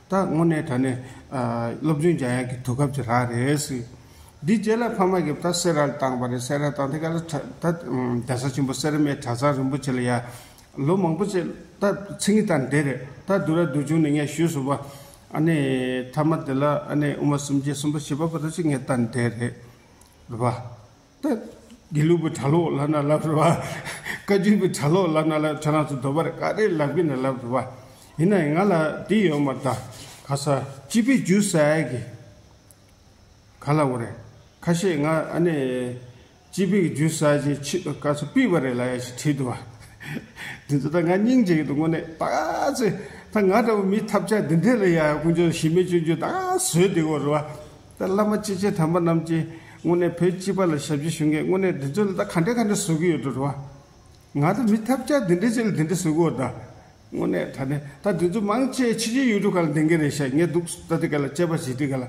ད་དངོས་གནས་དྲང་གནས་ཨ་སློབ་སྦྱོང་སྦྱང་ཡ་གི་དུས་སྐབས་ཅིག་རག་རེད་ཟེར། འདི་རྗེས་ལ་ཕ་མ་གིས་ད་སེ་ར་ལ་བཏང་བ་རེད། སེ་ར་བཏང་དེ་ག་ལ་ད་གདན་ས་ཆེན་པོ་སེ་ར་སྨད་གྲྭ་ཚང་རིན་པོ་ཆེ་ལ་ཡ་ལོ་མང་པོ་ཅིག་ད་ཚིག་ངེས་བཏང་བསྡད་རེད། ད་བསྡུ་ར་བསྡུ་ཆུང་ནས་ངས་ཞུས་སོང་བ། ཨ་ནི་མཐའ་མ་དེ་ལ་ཨ་ནི་དབུ་མ་སུམ་བརྒྱ་གསུམ་པ་བཞི་པ་བར་དུ་ཅིག་ངས་བཏང་བསྡད་རེད། རེད་བ། ད་དགེ་ལུགས་པའི་གྲྭ་ལོག་ལབ་ན་ལབ་རེད་བ། བཀའ་བརྒྱུད་པའི་གྲྭ་ལོག་ལབ་ན་ལབ། ཁྱོད་རང་ཚོ་འདོད་པ་རེད། ག་རེ་ལབ་གི་ན་ལབ་རེད་བ། ཡིན་ན་ཡང་ང་ལ་འདི་ཡོད་མ་རེད་ད། ག་ས་སྤྱི་པའི་རྒྱུ་ཟ་ཡ་གི་ག་ལབ་དགོས་རེད། ཁ་ཤས་ང་ཨ་ནི་སྤྱི་པའི་རྒྱུ་ཟ་ཅིག་ཕྱི་ག་ས་ཕུད་པ་རེད་ལབ་ཡ་ཞིག་བྲིས་འདུག་བ། འདི་ཚོ་ད་ང་སྙིང་རྗེ་གི་འདུག་དངོས་གནས་ད་ཚེ་ད་ང་འདྲ་བོ་མི་ཐབས་ཆག་འདི་འདྲས་ལ་ཡ་དཀོན་མཆོག་གཞི་མེད་སྤྱོད་རྒྱུ་ད་བཟོས་བསྡད་ཡོད་རེད་བ། ད་བླ་མ་སྐྱེས་ཆེན་དམ་པ་རྣམས་ཀྱིས་དངོས་གནས་བོད་སྤྱི་པ་ལ་ཞབས་ཕྱི་ཞུ་མཁན་དངོས་གནས་འདི་ཚོ་ལ་ད་ག་འདྲ་ག་འདྲ་བཟོ་གི་ཡོད་འགྲོ་རེད་བ། ང་ད་མི་ཐབས་ཆག་འདི་འདྲ་ཅིག་ལ་འདི་འདྲ་བཟོ་གི་ཡོད་ད། དངོས་གནས་ད་ནས་ད་འདི་ཚོ་མང་ཆེ་ཕྱི་རྒྱལ་ཡུལ་གྲུ་ཁག་ལ་བསྡད་མཁན་རེད་ཤག་ངས་འདུག་ད་དེ་ག་ལ་དཔྱད་པ་བྱེད་དུས་ག་ལ།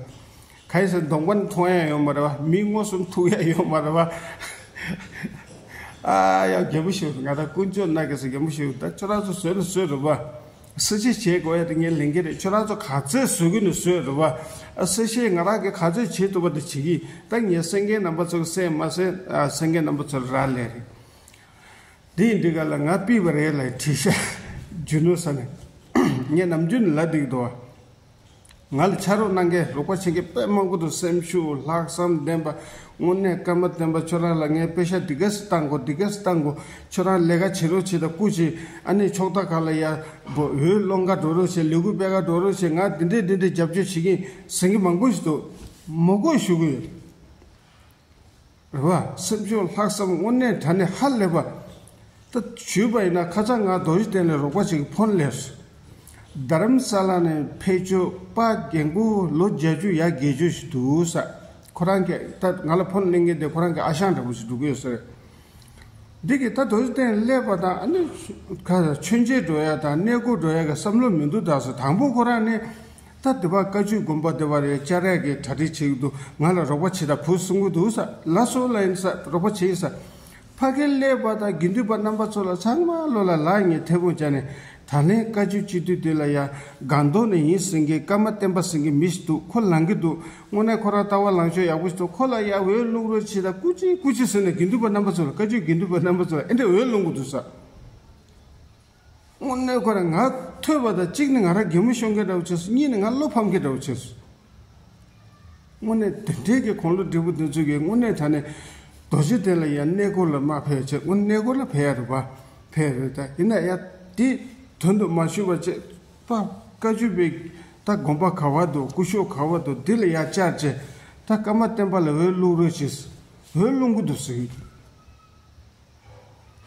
ག་ཡི་ས་གདོང་པ་ནི་མཐོང་ཡ་ཡོད་མ་རེད་བ། མི་མངོན་སུམ་ཐུག་ཡ་ཡོད་མ་རེད་བ། ཨ་ཡ་རྒན་པོ་ཞིག་ང་ད་དཀོན་མཆོག་ན་ག་ས་རྒན་པོ་ཞིག་ད་ཁྱོད་རང་ཚོ་བཟོས་ན་བཟོས་རེད་བ། སེ་ཆེ་བྱེད་དགོས་ཡ་དེ་ངས་ལེན་གྱི་རེད། ཁྱོད་རང་ཚོ་ག་ཚོད་བཟོ་གི་ནི་བཟོས་རེད་བ། ཨ་སེ་ཆེ་ང་རང་གི་ག་ཚོད་བྱེད་ཐུབ་པ་དེ་བྱེད་ཀྱི། ད་ངས་གསན་མཁན་རྣམ་པ་ཚོ་གི་གསན་མ་གསན་ཨ་གསན་མཁན་རྣམ་པ་ཚོ་ལ་རག་ལས་རེད། དེ་ཡིན་དུས་ག་ལ་ང་ཕུད་པ་རེད་ལབ་དྲིས་ཤག་རྒྱུ་ནོར་ས་ནས་ངས་ནམ་རྒྱུན་ལབ་བསྡད་ཀྱི་འདུག་བ། ང་ལ་ཕྱག་རོགས་གནང་མཁན་རོགས་པ་བྱེད་མཁན་དཔེ་མང་པོ་འདུག་སེམས་ཤུགས་ལྷག་བསམ་ལྡན་པ། དངོས་གནས་ཀརྨ་བསྟན་པ་ཁྱོད་རང་ལ་ངས་པེ་ཤ་འདི་ག་སེ་བཏང་དགོས། འདི་ག་སེ་བཏང་དགོས། ཁྱོད་རང་ལས་ཀ་བྱེད་རོགས་བྱེད་དང་། སྐུ་མཁྱེན། ཨ་ནི་ཕྱོགས་མཐའ་ཁག་ལ་ཡ་འོས་སློང་ག་འགྲོ་རོགས་བྱེད། ལས་འགུལ་སྤེལ་ག་འགྲོ་རོགས་བྱེད། ང་འདི་འདྲས་འདི་འདྲས་རྒྱབ་སྐྱོར་བྱེད་ཀྱིན་ཟེར་མཁན་མང་པོ་ཞིག་འདུག་མི་དགོས་ཞུ་གི་ཡོད། རེད་བ། སེམས་ཤུགས་ལྷག་བསམ་དངོས་གནས་དྲང་གནས་ཧ་ལས་པ། ད་ཞུས་པ་ཡིན་ན་ཁ་སང་ང་རྡོ་རྗེ་གདན་ལ་རོགས་པ་ཅིག་གི་ཕོན་སླེབས་སོང་། རྡ་རམ་ས་ལ་ནས་ཕེབས་ཆོག་པ་རྒན་འཁོགས་ལོ་བརྒྱད་ཅུ་ཡར་བརྒལ་ཅིག་འདུག་ས། ཁོ་རང་གི་ད་ང་ལ་ཕོན་གླེང་མཁན་དེ་ཁོ་རང་གི་ཨ་ཞང་འདྲ་པོ་ཞིག་འདུག་གི་ཡོད་ས་རེད། འདི་གི་ད་རྡོ་རྗེ་གདན་སླེབས་པ་དང་ཨ་ནི་ཁ་མཆོད་མཇལ་འགྲོ་ཡ་དང་གནས་སྐོར་འགྲོ་ཡ་གི་བསམ་བློ་མི་འདུག་ད་ས། དང་པོ་ཁོ་རང་ནི། ད་དེ་བ་བཀའ་བརྒྱུད་དགོན་པ་དེ་བ་རེད། བཅར་ཡ་གི་གྲ་སྒྲིག་བྱེད་ཀྱི་འདུག་ང་ལ་རོགས་པ་བྱེད་དང་བུ་གསུང་གི་འདུག་ས། ལ་སོ་ལ་ཡིན་ས་རོགས་པ་བྱེད་ས། ཕ་གིར་སླེབས་པ་དང་དགེ་འདུན་པ་རྣམ་པ་ཚོ་ལ་ཚང་མ་བློ་ལ་ལག་གཉིས་ཐལ་མོ་སྦྱར་ནས། ད་ལན་བཀའ་བརྒྱུད་སྤྱི་འཐུས་དེ་ལ་ཡ་སྒང་ཏོག་ནས་ཡིན་ཟེར་མཁན་ཀརྨ་བསྟན་པ་ཟེར་མཁན་མི་ཞིག་འདུག་ཁོ་ལངས་ཀྱི་འདུག་དངོས་གནས་ཁོ་རང་ལྟ་བ་ལངས་ཕྱོགས་ཡག་པོ་ཞིག་འདུག་ཁོ་ལ་ཡ་འོས་བླུག་རོགས་བྱེད་དང་སྐུ་མཁྱེན་སྐུ་མཁྱེན་ཟེར་ནས་དགེ་འདུན་པ་རྣམ་པ་ཚོ་ལ་བཀའ་བརྒྱུད་དགེ་འདུན་པ་རྣམ་པ་ཚོ་ལ་ཨེ་འདྲ་འོས་བླུག་གི་འདུག་ས། དངོས་གནས་ཁོ་རང་ང་ཐོས་པ་དང་གཅིག་ནི་ང་རང་གད་མོ་ཤོར་མཁན་འདྲ་བོ་བྱས་སོང་། གཉིས་ནི་ང་བློ་ཕམ་མཁན་འདྲ་བོ་བྱས་སོང་། དངོས་གནས་དེ་འདྲའི་གི་དགུང་ལོ་བགྲེས་པོ་འདི་ཚོ་གིས་དངོས་གནས་དྲང་གནས་རྡོ་རྗེ་གདན་ལ་ཡང་གནས་སྐོར་ལ་མ་ཕེབས་བྱས། དངོས་གནས་གནས་སྐོར་ལ་ཕེབས་ཡ་རེད་པ། ཕེབས་རེད། ད་ཡིན་ན་ཡང་དེ་དོན་དུ་མ་ཞུགས་པ་བྱས་པ། བཀའ་བརྒྱུད་པའི་ད་དགོན་པ་ག་བ་འདུག་སྐུ་ཞབས་ག་བ་འདུག་འདི་ལ་ཡང་བཅར་བྱས། ད་ཀརྨ་བསྟན་པ་ལ་འོས་བླུག་རོགས་བྱེད། འོས་བླུག་གི་འདུག་ཟེར་གི།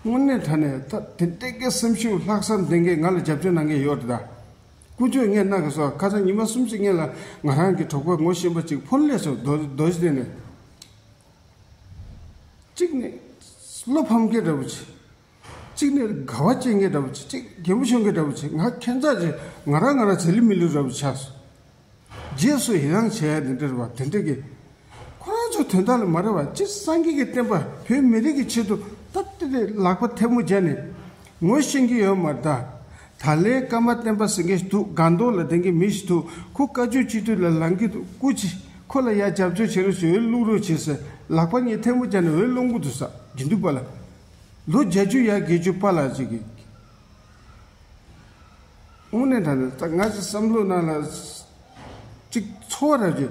དངོས་གནས་དྲང་གནས་ད་དེ་འདྲའི་གི་སེམས་ཤུགས་ལྷག་བསམ་ལྡན་མཁན་ང་ལ་རྒྱབ་སྐྱོར་གནང་མཁན་ཡོད་རེད་ད། དཀོན་མཆོག་ངས་གནང་གི་སོ། ཁ་སང་ཉི་མ་གསུམ་ཅིག་སྔོན་ལ་ང་རང་གི་གྲོགས་པོ་ངོ་ཤེས་པ་ཅིག་ཕོན་སླེབས་སོང་། རྡོ་རྡོ་རྗེ་གདན་ནས། གཅིག་ནས་བློ་ཕམ་མཁན་འདྲ་པོ་ཅིག་གཅིག་ནས་དགའ་བ་སྐྱེ་མཁན་འདྲ་པོ་ཅིག་གཅིག་གད་མོ་ཤོར་མཁན་འདྲ་པོ་ཅིག་ང་ཁྱད་མཚར་ཅིག་ང་རང་ང་རང་ཟི་ལི་མི་ལི་འདྲ་པོ་ཆགས་སོང་། རྗེས་སུ་ཡི་རང་བྱས་ཡ་དེ་འདྲ་རེད་བ། དེ་འདྲ་གི་ཁོ་རང་ཚོ་དོན་དག་ལ་མ་རེད་བ། སྤྱིར་སངས་རྒྱས་ཀྱི་བསྟན་པ་བོད་མི་རིགས་ཀྱི་ཆེད་དུ་སྟབས་བདེ་བདེ་ལག་པ་ཐལ་མོ་སྦྱར་ནས་ངོ་ཤེས་ཀྱི་ཡོད་མ་རེད་ད། ད་ལན་ཀརྨ་བསྟན་པ་ཟེར་མཁན་ཞིག་འདུག་སྒང་ཏོག་ལ་བསྡད་མཁན་མི་ཞིག་འདུག་ཁོ་བཀའ་བརྒྱུད་སྤྱི་འཐུས་ལ་ལངས་ཀྱི་འདུག་སྐུ་མཁྱེན་ཁོ་ལ་ཡ་རྒྱབ་སྐྱོར་བྱེད་རོགས་བྱེད། འོས་བླུག་རོགས་བྱེད་ཟེར་ལག་པ་གཉིས་ཐལ་མོ་སྦྱར་ནས་འོས་བླུག་གི་འདུག་ས། དགེ་འདུན་པ་ལ་ལོ་བརྒྱད་ཅུ་ཡར་བརྒལ་རྒྱུ་པཱ་ལགས་ཅིག་གིས། དངོས་གནས་དྲང་གནས་ད་ང་ཚོ་བསམ་བློ་ནང་ལ་ཅིག་ཚོར་བ་རག་གི།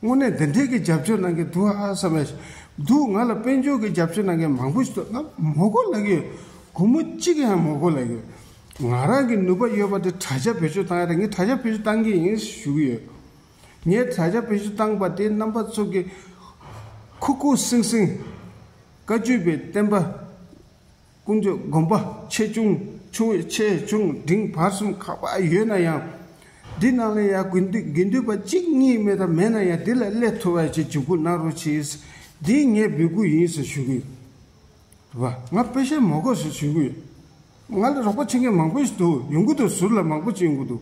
དངོས་གནས་འདི་འདྲའི་གི་རྒྱབ་སྐྱོར་གནང་མཁན་འདུག་ཨ་བསམ་ཡ་ཞིག་འདུག་ང་ལ་དཔལ་འབྱོར་གྱི་རྒྱབ་སྐྱོར་གནང་མཁན་མང་པོ་ཞིག་འདུག་ང་མོས་གུས་ལབ་ཀྱི་ཡོད། སྒོར་མོ་གཅིག་ཡང་མོས་གུས་ལབ་ཀྱི་ཡོད། ང་རང་གི་ནུས་པ་ཡོད་པ་དེ་དྲ་རྒྱ་བེད་སྤྱོད་བཏང་ཡ་རེད། ངས་དྲ་རྒྱ་བེད་སྤྱོད་བཏང་གི་ཡིན་ཞུ་གི་ཡོད། ངས་དྲ་རྒྱ་བེད་སྤྱོད་བཏང་པ་དེ་རྣམ་པ་ཚོ་གི་ཁུག་ཁུག་སིང་སིང་། བཀའ་བརྒྱུད་པའི་བསྟན་པ། དཀོན་མཆོག་དགོན་པ་ཆེ་ཆུང་ཆུང་ཆེ་ཆུང་འབྲིང་བར་གསུམ་ག་པར་ཡོད་ན་ཡང་། འདི་ནང་ལ་ཡང་དགེ་འདུན་དགེ་འདུན་པ་གཅིག་གཉིས་མེད་དང་མེད་ན་ཡང་། འདི་ལ་སླེབས་ཐུབ་པ་ཅིག་འཇུག་སྒོ་གནང་རོགས་གྱིས། འདི་ངའི་འབོད་སྐུལ་ཡིན་ཟེར་ཞུ་གི་ཡོད། རེད་པ། ང་དཔེ་ཆ་མོས་གུས་ཟེར་ཞུ་གི་ཡོད། ང་ལ་རོགས་པ་བྱེད་མཁན་མང་པོ་ཞིག་འདུག་ཡོང་གི་འདུག་ཟུར་ལ་མང་པོ་ཅིག་ཡོང་གི་འདུག་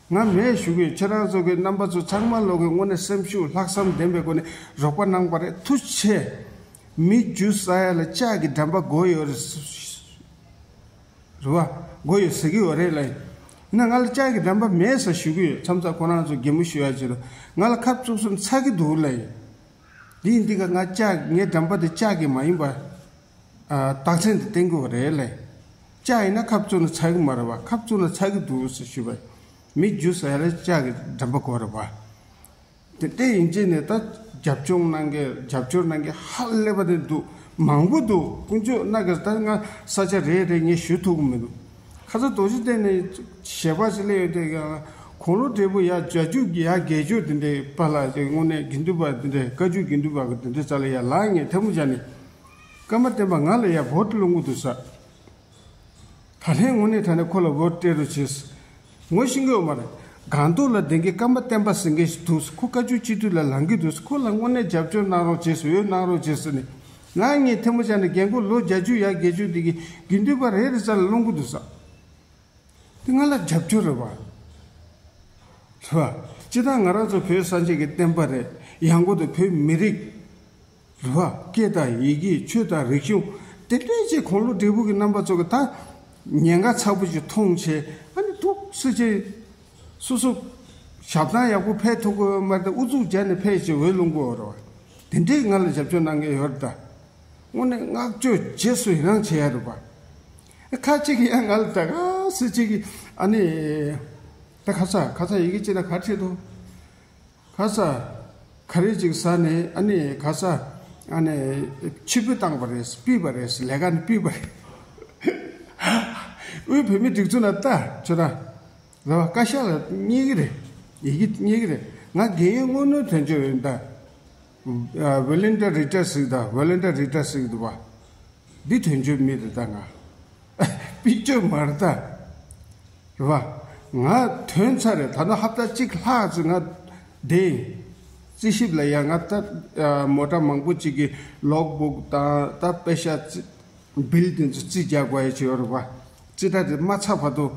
ང་མེད་ཞུ་གི་ཡོད། ཁྱེད་རང་ཚོ་གི་རྣམ་པ་ཚོ་ཚང་མ་ལོག་གི་དངོས་གནས་སེམས་ཤུགས་ལྷག་བསམ་ལྡན་པའི་སྒོ་ནས་རོགས་པ་གནང་པ་རེད། ཐུགས་རྗེ་ཆེ། མི་རྒྱུ་ཟ་ཡ་ལ་ལྕགས་ཀྱི་འགྲམ་པ་དགོས་ཡོད་རེད། རེད་པ། དགོས་ཡོད་ཟེར་གི་ཡོད་རེད་ལ། ཡིན་ན་ང་ལ་ལྕགས་ཀྱི་འགྲམ་པ་མེད་ཟེར་ཞུ་གི་ཡོད། མཚམས་མཚམས་ཁོ་རང་ཚོ་གད་མོ་ཤོར་ཡ་ཅིག་ལ་ང་ལ་ཁབ་བཙུགས་སོང་ཚ་གི་འདུག་ལ། འདི་ཡིན་འདི་ག་ང་ལྕགས་ངའི་འགྲམ་པ་དེ་ལྕགས་ཀྱི་མ་ཡིན་པ། རྟགས་མཚན་དེ་བསྟན་དགོས་རེད་ལ། ལྕགས་ཡིན་ན་ཁབ་བཙུགས་ན་ཚ་གི་མ་རེད་པ། ཁབ་བཙུགས་ན་ཚ་གི་འདུག་ཟེར་ཞུས་པ། མི་རྒྱུ་ཟ་ཡ་ལ་ལྕགས་ཀྱི་འགྲམ་པ་དགོས་རེད་པ། དེ་ལྟས་ཡིན་གཅིག་ནས་ད་རྒྱབ་སྐྱོར་གནང་མཁན་རྒྱབ་སྐྱོར་གནང་མཁན་ཧ་ལས་པ་དེ་འདུག་མང་པོ་འདུག་དཀོན་མཆོག་གནང་གི། ད་ང་ས་ཆ་རེ་རེ་ངས་ཞུ་ཐུབ་ཀྱི་མི་འདུག་ཁ་ཚ་རྡོ་རྗེ་གདན་ནས་ཞལ་པར་ཞིག་སླེབས་ཡོད་དེ། ཡང་དགུང་ལོ་བགྲེས་པོ་ཡ་བརྒྱད་ཅུ་ཡ་བརྒྱད་ཅུ་དེ་འདྲའི་པཱ་ལགས་ཀྱི་དངོས་གནས་དགེ་འདུན་པ་དེ་འདྲའི་བཀའ་བརྒྱུད་དགེ་འདུན་པ་གི་དེ་འདྲའི་རྩ་ལ་ཡ་ལག་གཉིས་ཐལ་མོ་སྦྱར་ནས། ཀརྨ་བསྟན་པ་ང་ལ་ཡ་བོ་ཊི་སློང་གི་འདུག་ས། ད་ལན་དངོས་གནས་དྲང་གནས་ཁོ་ལ་བོ་ཊི་སྤྲད་རོགས་བྱེད། ངོ་ཤེས་ཀྱི་ཡོད་མ་རེད། སྒང་ཏོག་ལ་བསྡད་མཁན་ཀརྨ་བསྟན་པ་ཟེར་མཁན་ཞིག་འདུག་ཁོ་བཀའ་བརྒྱུད་སྤྱི་འཐུས་ལ་ལངས་ཀྱི་འདུག་ཁོ་ལ་དངོས་གནས་རྒྱབ་སྐྱོར་གནང་རོགས་བྱེད་ཟེར། འོས་གནང་རོགས་བྱེད་ཟེར་ནས། ང་གཉིས་ཐལ་མོ་སྦྱར་ནས་རྒན་འཁོགས་ལོ་བརྒྱད་ཅུ་ཡར་བརྒལ་ཅུང་འདི་གི་དགེ་འདུན་པ་རེ་རེ་རྩ་ལ་སློང་གི་འདུག་ས། དེ་ང་ལ་རྒྱབ་སྐྱོར་རེད་པ། རེད་པ། སྤྱིར་བཏང་ང་རང་ཚོ་བོད་སངས་རྒྱས་ཀྱི་བསྟན་པ་རེད། ཡང་སྒོས་དུ་བོད་མི་རིགས། རེད་པ། སྐད་དང་ཡི་གེ་ཆོས་དང་རིག་གཞུང་དེ་འདྲས་ཅིག་དགུང་ལོ་བགྲེས་པོ་གི་རྣམ་པ་ཚོ་གི་ད་ཉེན་ཁ་ཚ་པོ་ཅིག་མཐོང་བྱས། ཨ་ནི་འདུག་སེ་བྱས་སོ་སོ་ཞབས་ཐང་ཡག་པོ་ཕེབས་ཐུབ་ཀྱི་མ་རེད། ཨུ་ཚུགས་བརྒྱབ་ནས་ཕེབས་བྱས་འོས་སློང་གི་ཡོད་རེད་པ། དེ་འདྲས་ང་ལ་རྒྱབ་སྐྱོར་གནང་མཁན་ཡོད་རེད་ད། དངོས་གནས་བསྔགས་བརྗོད་རྗེས་སུ་ཡི་རང་བྱེད་ཡ་རེད་པ། ཁ་ཅིག་གིས་ཡང་ང་ལ་ད་ག་སེ་ཅིག་གིས་ཨ་ནི། ད་ཁ་ས་ཁ་ས་ཡི་གེ་ཅི་ན་ག་ཁྲིད་དོ། ཁ་ས་ག་རེ་ཅིག་ས་ནས་ཨ་ནི་ཁ་ས་ཨ་ནི་ཕྱིར་འབུད་བཏང་པ་རེད། ཕུད་པ་རེད། ལས་ཀ་ནི་ཕུད་པ་རེད། དབུས་བོད་མི་སྒྲིག་འཛུགས་ན་ལྟ་ཆོད་ད། རེད་བ། བཀའ་ཤག་ལ་རྙེད་ཀྱི་རེད། ཡི་གེ་རྙེད་ཀྱི་རེད། ང་རྒན་ཡོལ་དངོས་གནས་དོན་གཅོད་ཡིན་ད། ཝེ་ལན་ཊི་རི་ཊ་ཟིག་ད། ཝེ་ལན་ཊི་རི་ཊ་ཟིག་འདུག་བ། འདི་དོན་གཅོད་མི་རེད་ད་ང་། པིག་ཅར་མ་རེད་ད། རེད་བ། ང་ཐོན་ཚར་རེད། ད་ནི་ཧབ་ཏ་གཅིག་ལྷག་ཙམ་ང་བསྡད་ཡིན། རྩིས་ཞིབ་ལ་ཡ་ང་ད་མོ་ཊ་མང་པོ་གཅིག་གི་ལོག་བུག་དང་ད་པེ་ཤ་རྩི་བིལ་དེ་ཚོ་རྩིས་རྒྱག་དགོས་ཡ་ཅིག་ཡོད་རེད་བ། རྩིས་ཁྲ་དེ་མ་ཚར་བར་དུ།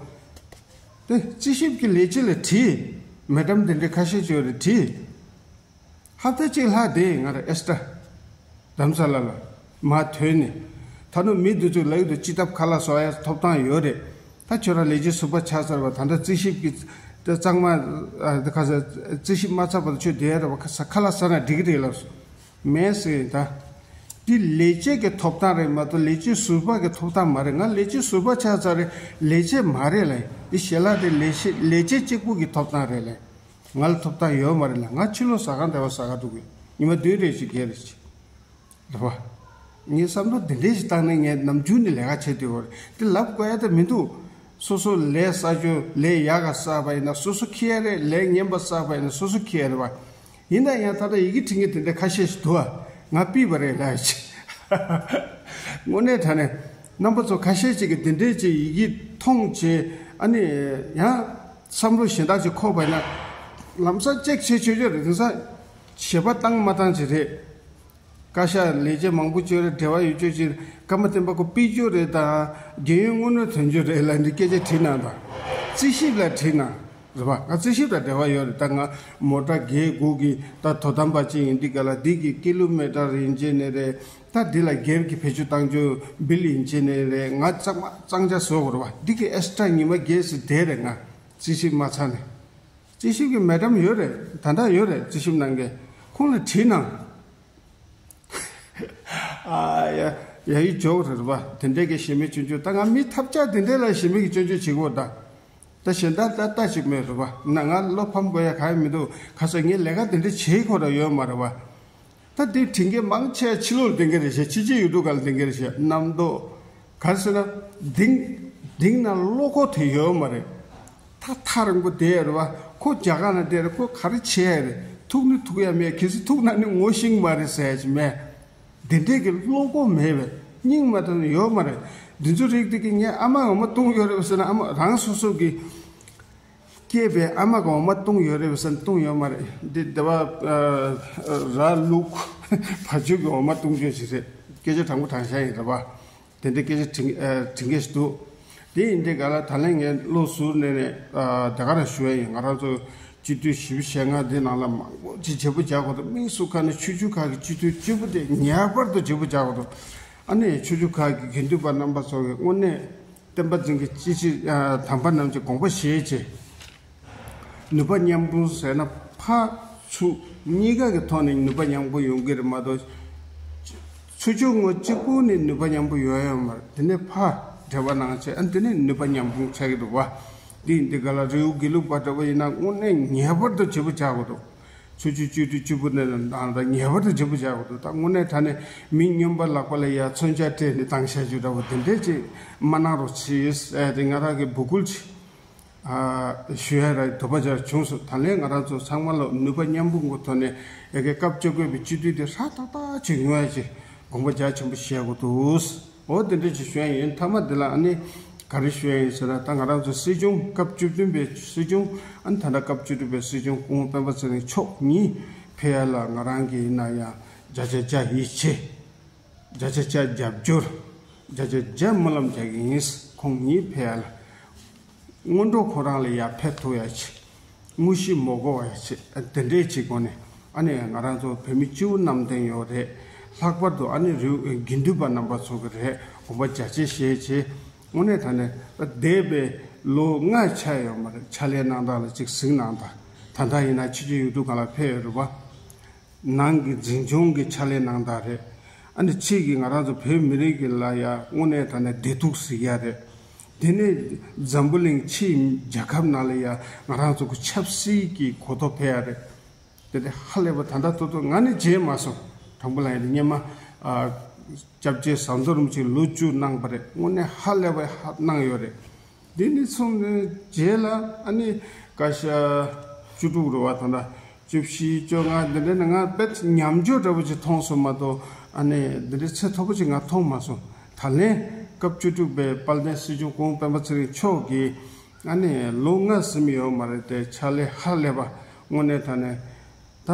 དེ་རྩིས་ཞིབ་ཀྱི་ལས་བྱེད་ལ་དྲིས། མེ་ཌམ་དེ་འདྲའི་ཁ་ཤས་ཅིག་ཡོད་རེད་དྲིས། ཧབ་ཏ་གཅིག་ལྷག་བསྡད་ཡིན་ང་རང་ཨེག་སི་ཊ་ར་རྡ་རམ་ས་ལ་ལ་མར་ཐོན་ནས། ད་ནི་མི་འདི་ཚོས་ལབ་ཀྱི་འདུག་སྤྱི་ཐབ་ཁ་ལག་བཟོ་ཡ་ཐོབ་ཐང་ཡོད་རེད། ད་ཁྱོད་རང་ལས་བྱེད་ཟུར་པ་ཆགས་ཚར་བ་ད་ལྟ་རྩིས་ཞིབ་ཀྱི་ད་གཙང་མ་ཨ་ད་ཁ་ས་རྩིས་ཞིབ་མ་ཚར་བར་ཁྱོད་བསྡད་ཡ་རེད་བ། ཁ་ས་ཁ་ལག་ཟ་ན་འགྲིག་གི་རེད་ལབ་སོང་། མེད་ཟེར་ཡིན་ད། འདི་ལས་བྱེད་ཀྱི་ཐོབ་ཐང་རེད་མ་གཏོགས་ལས་བྱེད་ཟུར་པ་གི་ཐོབ་ཐང་མ་རེད། ང་ལས་བྱེད་ཟུར་པ་ཆགས་ཚར་རེད། ལས་བྱེད་མ་རེད་ལ། འདི་ཞལ་ལག་དེ་ལས་བྱེད་ལས་བྱེད་གཅིག་པུ་གི་ཐོབ་ཐང་རེད་ལ། ང་ལ་ཐོབ་ཐང་ཡོད་མ་རེད་ལ། ང་ཕྱི་ལོགས་ཟ་ཁང་འདྲ་བ་ཟ་ག་འགྲོ་གི་ཉི་མ་བདུན་རེ་ཞིག་བརྒྱད་རེ་ཞིག་རེད་བ། ངས་བསམ་བློ་འདི་འདྲས་ཞིག་བཏང་ནས་ངས་ནམ་རྒྱུན་ནས་ལས་ཀ་བྱེད་དུས་བར་དེ་ལབ་དགོས་ཡ་ད་མི་འདུག་སོ་སོ་ལས་བསགས་རྒྱུ་ལས་ཡག་ག་བསགས་པ་ཡིན་ན་སོ་སོ་ཁྱེར་ཡ་རེད། ལས་ངན་པ་བསགས་པ་ཡིན་ན་སོ་སོ་ཁྱེར་ཡ་རེད་བ། ཡིན་ན་ཡང་ད་ལྟ་ཡི་གེ་འབྲི་མཁན་དེ་འདྲ་ཁ་ཤས་ཤིག་འདུག་ཨ། ང་ཕུད་པ་རེད་ལབ་ཡ་ཅིག་དངོས་གནས་དྲང་གནས་རྣམ་པ་ཚོ་ཁ་ཤས་ཅིག་གིས་དེ་འདྲས་ཅིག་ཡི་གེ་མཐོང་བྱས་ཨ་ནི་ཡང་བསམ་བློ་གཞན་དག་ཅིག་འཁོར་བ་ཡིན་ན་ལམ་སང་ཅེག་བྱེད་ཆོག་ཆོག་རེད། དེང་སང་ཞེ་པོ་བཏང་མ་བཏང་ཅིག་རེད། བཀའ་ཤག་ལས་བྱེད་མང་པོ་བཅོས་རེད། འབྲེལ་བ་ཡོད་ཆོག་ཅིག་ཀརྨ་བསྟན་པ་ཁོ་པིག་ཅོ་རེད་དང་རྒན་ཡོལ་དངོས་གནས་དོན་གཅོད་རེད་ལབ་འདི་སྐད་ཆ་དྲིས་གནང་དང་། རྩིས་ཞིབ་ལ་དྲིས་གནང་། རེད་པ། ང་རྩིས་ཞིབ་དང་འབྲེལ་བ་ཡོད་རེད། ད་ང་མོ་ཊ་བརྒྱད་དགུ་གི་ད་དོ་དམ་པ་ཅིག་ཡིན་འདི་ག་ལ་འདི་གི་ཀི་ལོ་མི་ཊར་ཡིན་གཅིག་ནས་རེད། ད་འདི་ལ་སྒེར་གྱི་བེད་སྤྱོད་བཏང་རྒྱུ་བིལ་ཡིན་གཅིག་ནས་རེད། ང་གཙང་མ་གཙང་ཆ་བཟོ་དགོས་རེད་པ། འདི་གི་ཨེག་སི་ཊ་ར་ཉི་མ་བརྒྱད་ཙམ་བསྡད་རེད། ང་རྩིས་ཞིབ་མ་ཚར་ནས། རྩིས་ཞིབ་ཀྱི་མེ་ཌམ་ཡོད་རེད། ད་ལྟ་ཡོད་རེད། རྩིས་ཞིབ་གནང་མཁན་ཁོང་ལ་དྲིས་གནང་། ཨ་ཡ་ཡ་ཡི་འཇོག་རེད་པ། དེ་འདྲས་ཀྱི་ཞེ་མེད་སྐྱོན་བརྗོད་ད་ང་མི་ཐབས་ཆག་དེ་འདྲས་ལ་ཞེ་མེད་ཀྱི་སྐྱོན་བརྗོད་བྱེད་དགོས་ད། ད་གཞན་དག་ད་ལྟ་ཅིག་མེད་རེད་པ། ན་ང་བློ་ཕམ་དགོས་ཡ་གང་ཡང་མི་འདུག་ཁ་སང་ངས་ལས་ཀ་དེ་འདྲས་བྱེད་ཁོ་ར་ཡོད་མ་རེད་པ། ད་དེ་དྲི་མཁན་མང་ཆེ་ཕྱི་ལོགས་ལ་བསྡད་མཁན་རེད་ཤག་ཕྱི་རྒྱལ་ཡུལ་གྲུ་ཁག་ལ་བསྡད་མཁན་རེད་ཤག་རྣམ་རྟོག་ག་རེ་ཟེར་ན། གདིང་གདིང་ན་བློ་ཁོག་དེ་ཡོད་མ་རེད། ཐག་ཐག་རིང་པོ་བསྡད་ཡོད་རེད་པ། ཁོ་རྒྱ་གར་ན་བསྡད་རེད། ཁོ་ག་རེ་བྱེད་ཡ་རེད། ཐུག་ནི་ཐུག་ཡ་མེད། གལ་སྲིད་ཐུག་ན་ནི་ངོ་ཤེས་མ་རེད་ཟེར་ཡ་ཅིག་མེད། དེ་འདྲས་ཀྱི་བློ་ཁོག་མེད་པས་སྙིང་མ་དང་ཡོད་མ་རེད། འདི་ཚོ་རིགས་དེ་གི་ངས་ཨ་མ་འོ་མ་བཏུང་ཡོད་རེད་པ་ཟེར་ན་ཨ་མ་རང་སོ་སོ་གི་སྐྱེས་པའི་ཨ་མ་གི་འོ་མ་བཏུང་ཡོད་རེད་པས་ཟེར་ན་བཏུང་ཡོད་མ་རེད། འདི་སྡེ་པ་ཨ་ར་ལུག་བ་ཕྱུགས་ཀྱི་འོ་མ་བཏུང་རྒྱུ་ཞིག་རེད། སྐད་ཆ་དྲང་པོ་དྲང་བཞག་ཡིན་རེད་པ། དེ་འདྲའི་སྐད་ཆ་དྲི་ཨ་དྲི་མཁན་ཞིག་འདུག་དེ་ཡིན་དུས་ག་ལ་ད་ལན་ངས་བློ་གཟུར་ནས་ནས་ཨ་དེ་ག་རང་ཞུ་ཡ་ཡིན། ང་རང་ཚོ་སྤྱི་འཐུས་བཞི་བཅུ་ཞེ་ལྔ་འདི་ནང་ལ་མང་པོ་ཅིག་བརྗེ་པོ་རྒྱག་དགོས་འདུག་དམིགས་སུ་བཀར་ནས་ཆོས་བརྒྱུད་ཁག་གི་སྤྱི་འཐུས་བཅུ་པོ་དེ་ངེས་པར་དུ་བརྗེ་པོ་རྒྱག་དགོས་འདུག་ཨ་ནི་ཆོས་བརྒྱུད་ཁག་གི་དགེ་འདུན་པ་རྣམ་པ་ཚོ་གི་དངོས་གནས་བསྟན་པ་འཛིན་གྱི་སྤྱི་སྤྱི་ཨ་དམ་པ་རྣམས་ཀྱི་དགོངས་པ་བཞེས་བྱས། ནུས་པ་མཉམ་སྤུངས་ཟེར་ན་ཕར་ཚུར་གཉིས་ཀ་གི་ཐོག་ནས་ནུས་པ་མཉམ་སྤུངས་ཡོང་གི་རེད་མ་གཏོགས། ཚུར་ཕྱོགས་ངོས་གཅིག་པུ་ནས་ནུས་པ་མཉམ་སྤུངས་ཡོང་ཡ་མ་རེད། དེ་ནས་ཕར་འབྲེལ་བ་གནང་བྱས་ཨ་དེ་ནས་ནུས་པ་མཉམ་སྤུངས་ཆགས་ཀྱི་འདུག་བ། འདི་འདི་ག་ལ་རི་བོ་དགེ་ལུགས་པ་འདྲ་བོ་ཡིན་ན་དངོས་གནས་ངེས་པར་དུ་བརྗེ་པོ་རྒྱག་དགོས་འདུག་ཚུར་ཕྱོགས་སྤྱི་འཐུས་བཅུ་པོ་ནས་ནང་ལ་ངེས་པར་དུ་བརྗེ་པོ་རྒྱག་དགོས་འདུག་ད་དངོས་གནས་དྲང་གནས་མི་སྨྱོན་པ་ལག་པ་ལ་ཡ་མཚོན་ཆ་སྤྲད་ནས་བཏང་བཞག་རྒྱུ་འདྲ་བོ་དེ་འདྲས་ཅིག་མ་གནང་རོགས་གྱིས། ཨ་དེ་ང་རང་གི་འབོད་སྐུལ་ཅིག་ཨ་ཞུ་ཡ་ར་འདོད་པ་ཅིག་བྱུང་སོང་། ད་ལན་ང་རང་ཚོ་ཚང་མ་ལ་ནུས་པ་མཉམ་སྤུངས་ཀྱི་ཐོག་ནས་ཡ་གི་སྐབས་བཅོ་བརྒྱད་པའི་སྤྱི་འཐུས་དེ་ཧྲག་ཏག་ཏག་ཅིག་ཡོང་ཡ་ཅིག་དགོངས་པ་རྒྱ་ཆེན་པོ་བཞེས་དགོས་འདུག་འོ་དེ་འདྲ་ཅིག་ཞུ་ཡ་ཡིན། མཐའ་མ་འདི་ལ་ཨ་ནི་ག་རེ་ཞུ་ཡ་ཡིན་ཟེར་ན། ད་ང་རང་ཚོ་སྲིད་སྐྱོང་སྐབས་བཅུ་བདུན་པའི་སྲིད་སྐྱོང་ཨ་ནི་ད་ལྟ་སྐབས་བཅུ་དྲུག་པའི་སྲིད་སྐྱོང་སྐུ་ངོ་སྤེན་པ་ཚེ་རིང་མཆོག་ཉིད་ཕེབས་ཡ་ལ་ང་རང་གིས་ཡིན་ན་ཡང་བརྒྱ་ཆ་བརྒྱ་ཡིད་ཆེས། བརྒྱ་ཆ་བརྒྱ་རྒྱབ་སྐྱོར། བརྒྱ་ཆ་བརྒྱ་སྨོན་ལམ་རྒྱག་གི་ཡིན། ཁོང་ཉིད་ཕེབས་ཡ་ལ། སྔོན་འགྲོ་ཁོ་རང་ལ་ཡར་ཕེབས་ཐུབ་ཡ་ཆེད། དངོས་གཞི་མ་འགོར་བ་ཡ་ཆེད། དེ་འདྲའི་ཆེད་སྒོ་ནས་ཨ་ནི་ང་རང་ཚོ་བོད་མི་སྤྱི་བོ་གནམ་བསྟན་ཡོད་རེད། ལྷག་པར་དུ་ཨ་ནི་རི་བོ་དགེ་འདུན་པ་རྣམ་པ་ཚོ་གི་རེད། དགོངས་པ་རྒྱ་ཆེ་བཞེས་བྱས། དངོས་གནས་ད་ནས་འདས་པའི་ལོ་ལྔ་ཆགས་ཡོད་མ་རེད། ཕྱག་ལས་གནང་སྟངས་ལ་ཅིག་གཟིགས་གནང་དང་། ད་ལྟ་ཡིན་ན་ཕྱི་རྒྱལ་ཡུལ་གྲུ་སྒང་ལ་ཕེབས་ཡོད་རེད་པ། ནང་གི་འཛིན་སྐྱོང་གི་ཕྱག་ལས་གནང་སྟངས་རེད། ཨ་ནི་ཕྱིས་ཀྱི་ང་རང་ཚོ་བོད་མི་རིགས་ཀྱི་ལ་ཡ་དངོས་གནས་ད་ནས་བདེ་སྡུག་གཟིགས་ཡ་རེད། དེ་ནས་འཛམ་བུ་གླིང་ཕྱིའི་རྒྱལ་ཁབ་ནང་ལ་ཡང་ང་རང་ཚོ་གི་ཆབ་སྲིད་ཀྱི་གོ་རྟོགས་འཕེལ་ཡ་རེད། དེ་ནས་ཧ་ལས་པ་ད་ལྟ་ཐོག་ཐོག་ང་ནི་བརྗེད་མ་སོང་། དང་པོ་ལ་ཡང་སྔོན་མ་ཨ་སྐྱབས་རྗེ་ཟམ་གདོང་རིན་པོ་ཆེ་ལོ་བཅུ་གནང་བ་རེད། དངོས་གནས་ཧ་ལས་པ་ཧ་གནང་ཡོད་རེད། དེ་ནས་བཟུང་ནས་རྗེས་ལ་ཨ་ནི་བཀའ་ཤག་བཅུ་དྲུག་རེད་བ། ད་ལྟ་བཅུ་བཞི་བཅོ་ལྔ་འདི་འདྲ་ནས་ང་དཔེ་ཉམས་འགྱུར་འདྲ་པོ་ཅིག་མཐོང་སོང་མ་གཏོགས། ཨ་ནི་འདི་འདྲའི་ཚད་མཐོ་པོ་ཅིག་ང་མཐོང་མ་སོང་། ད་ལན་སྐབས་བཅུ་དྲུག་པའི་དཔལ་ལྡན་སྲིད་སྐྱོང་སྐུ་ངོ་སྤེན་པ་ཚེ་རིང་མཆོག་གིས་ཨ་ནི་ལོ་ལྔ་ཟིན་ཡོད་མ་རེད་དེ། ཕྱག་ལས་ཧ་ལས་པ་དངོས་གནས་ད་ནས། ད་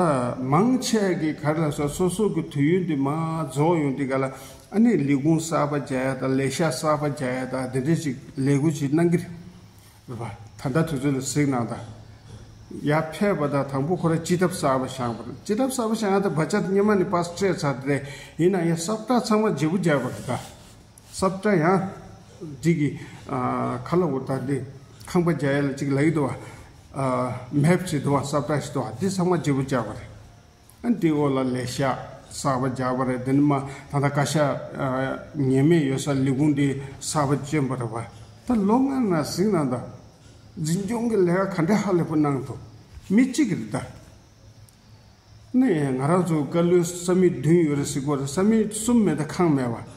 མང་ཆེ་གི་ག་རེ་ལབ་སོང་། སོ་སོ་གི་དུས་ཡུན་འདི་མར་རྫོགས་ཡོང་དུས་ག་ལ་ཨ་ནི་ལས་ཁུངས་གསར་པ་རྒྱག་ཡ་དང་ལས་ཤག་གསར་པ་རྒྱག་ཡ་དང་དེ་འདྲས་ཅིག་ལས་འགུལ་ཅིག་གནང་གི་རེད་བ། ད་ལྟ་དུས་ཚོད་ལ་གཟིགས་གནང་དང་། ཡར་ཕེབས་པ་དང་དང་པོ་ཁོ་ར་སྤྱི་ཐབ་གསར་པ་བཞེངས་པ་རེད། སྤྱི་ཐབ་གསར་པ་བཞེངས་ཡ་དང་བར་ཆད་སྔོན་མ་ནས་པར་སྤྲད་ཚར་དེ་རེད། ཡིན་ན་ཡང་སབ་ཊ་ཚང་མ་བརྗེ་པོ་རྒྱག་པ་རེད་ད། སབ་ཊ་ཡང་འགྲིག་གི། ཨ་ཁ་ལོ་བོ་ད་འདི་ཁང་པ་རྒྱག་ཡ་ལ་ཅིག་ལབ་ཀྱི་འདུག་བ། ཨ་མེབ་ཅིག་འདུག་བ། སབ་ཊ་ཞིག་འདུག་བ། འདི་ཚང་མ་བརྗེ་པོ་རྒྱག་པ་རེད། ཨ་འདི་འོག་ལ་ལས་ཤག་གསར་པ་རྒྱག་པ་རེད། འདི་ནི་མ་ད་ལྟ་བཀའ་ཤག་ཨ་ཉེས་མེད་ཡོད་ས་ལས་ཁུངས་འདི་གསར་པ་བསྐྱོན་པ་རེད་བ། ད་ལོ་ལྔ་ནང་གཟིགས་གནང་དང་། འཛིན་སྐྱོང་གི་ལས་ཀ་ག་འདྲ་ཧ་ལས་པོ་གནང་འདུག། མི་གཅིག་གིས་རེད་ད། ནས་ང་རང་ཚོ་བཀའ་བློན་ས་མིག་བདུན་ཡོད་རེད་ཟེར་གོ་རེད། ས་མིག་གསུམ་མེད་ད་ཁང་མེད་བ།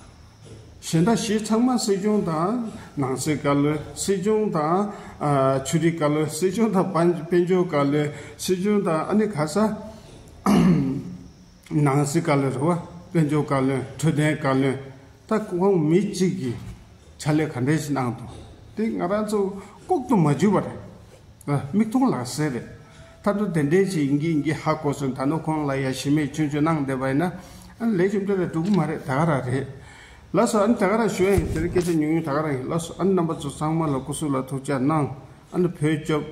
གཞན་དག་བཞི་ཚང་མ་སྲིད་སྐྱོང་དང་ནང་སྲིད་བཀའ་བློན། སྲིད་སྐྱོང་དང་ཨ་ཆོས་རིག་བཀའ་བློན། སྲིད་སྐྱོང་དང་དཔལ་དཔལ་འབྱོར་བཀའ་བློན། སྲིད་སྐྱོང་དང་ཨ་ནི་ག་ས་ནང་སྲིད་བཀའ་བློན་རེད་བ། དཔལ་འབྱོར་བཀའ་བློན། འཕྲོད་བསྟེན་བཀའ་བློན། ད་ཁོང་མི་གཅིག་གིས་ཕྱག་ལས་ག་འདྲས་ཞིག་གནང་འདུག། དེ་ང་རང་ཚོ་ལྐོག་ཏུ་མ་འཇུས་པ་རེད། ཨ་མིག་མཐོང་ལག་ཟིན་རེད། མཐར་ཐུག་དེ་འདྲས་ཞིག་ཡིན་གྱི་ཡིན་གྱི་ཧ་གོ་སོང་། ད་ནོ་ཁོང་ལ་ཡ་གཞི་མེད་ཆུང་ཆུང་གནང་བསྡད་པ་ཡིན་ན་ཨ་ལས་རྒྱུ་འབྲས་ལ་འགྲོ་གི་མ་རེད། ད་ག་རང་རེད། ལགས་སོ། ཨ་ནི་ད་ག་རང་ཞུ་ཡ་ཡིན། དེ་རིང་སྐད་ཆ་ཉུང་ཉུང་ད་ག་རང་ཡིན། ལགས་སོ། ཨ་ནི་རྣམ་པ་ཚོ་ཚང་མ་ལ་སྐུ་གཟུགས་ལ་ཐུགས་ཅག་གནང་། ཨ་ནི་བོད་སྐྱོབ།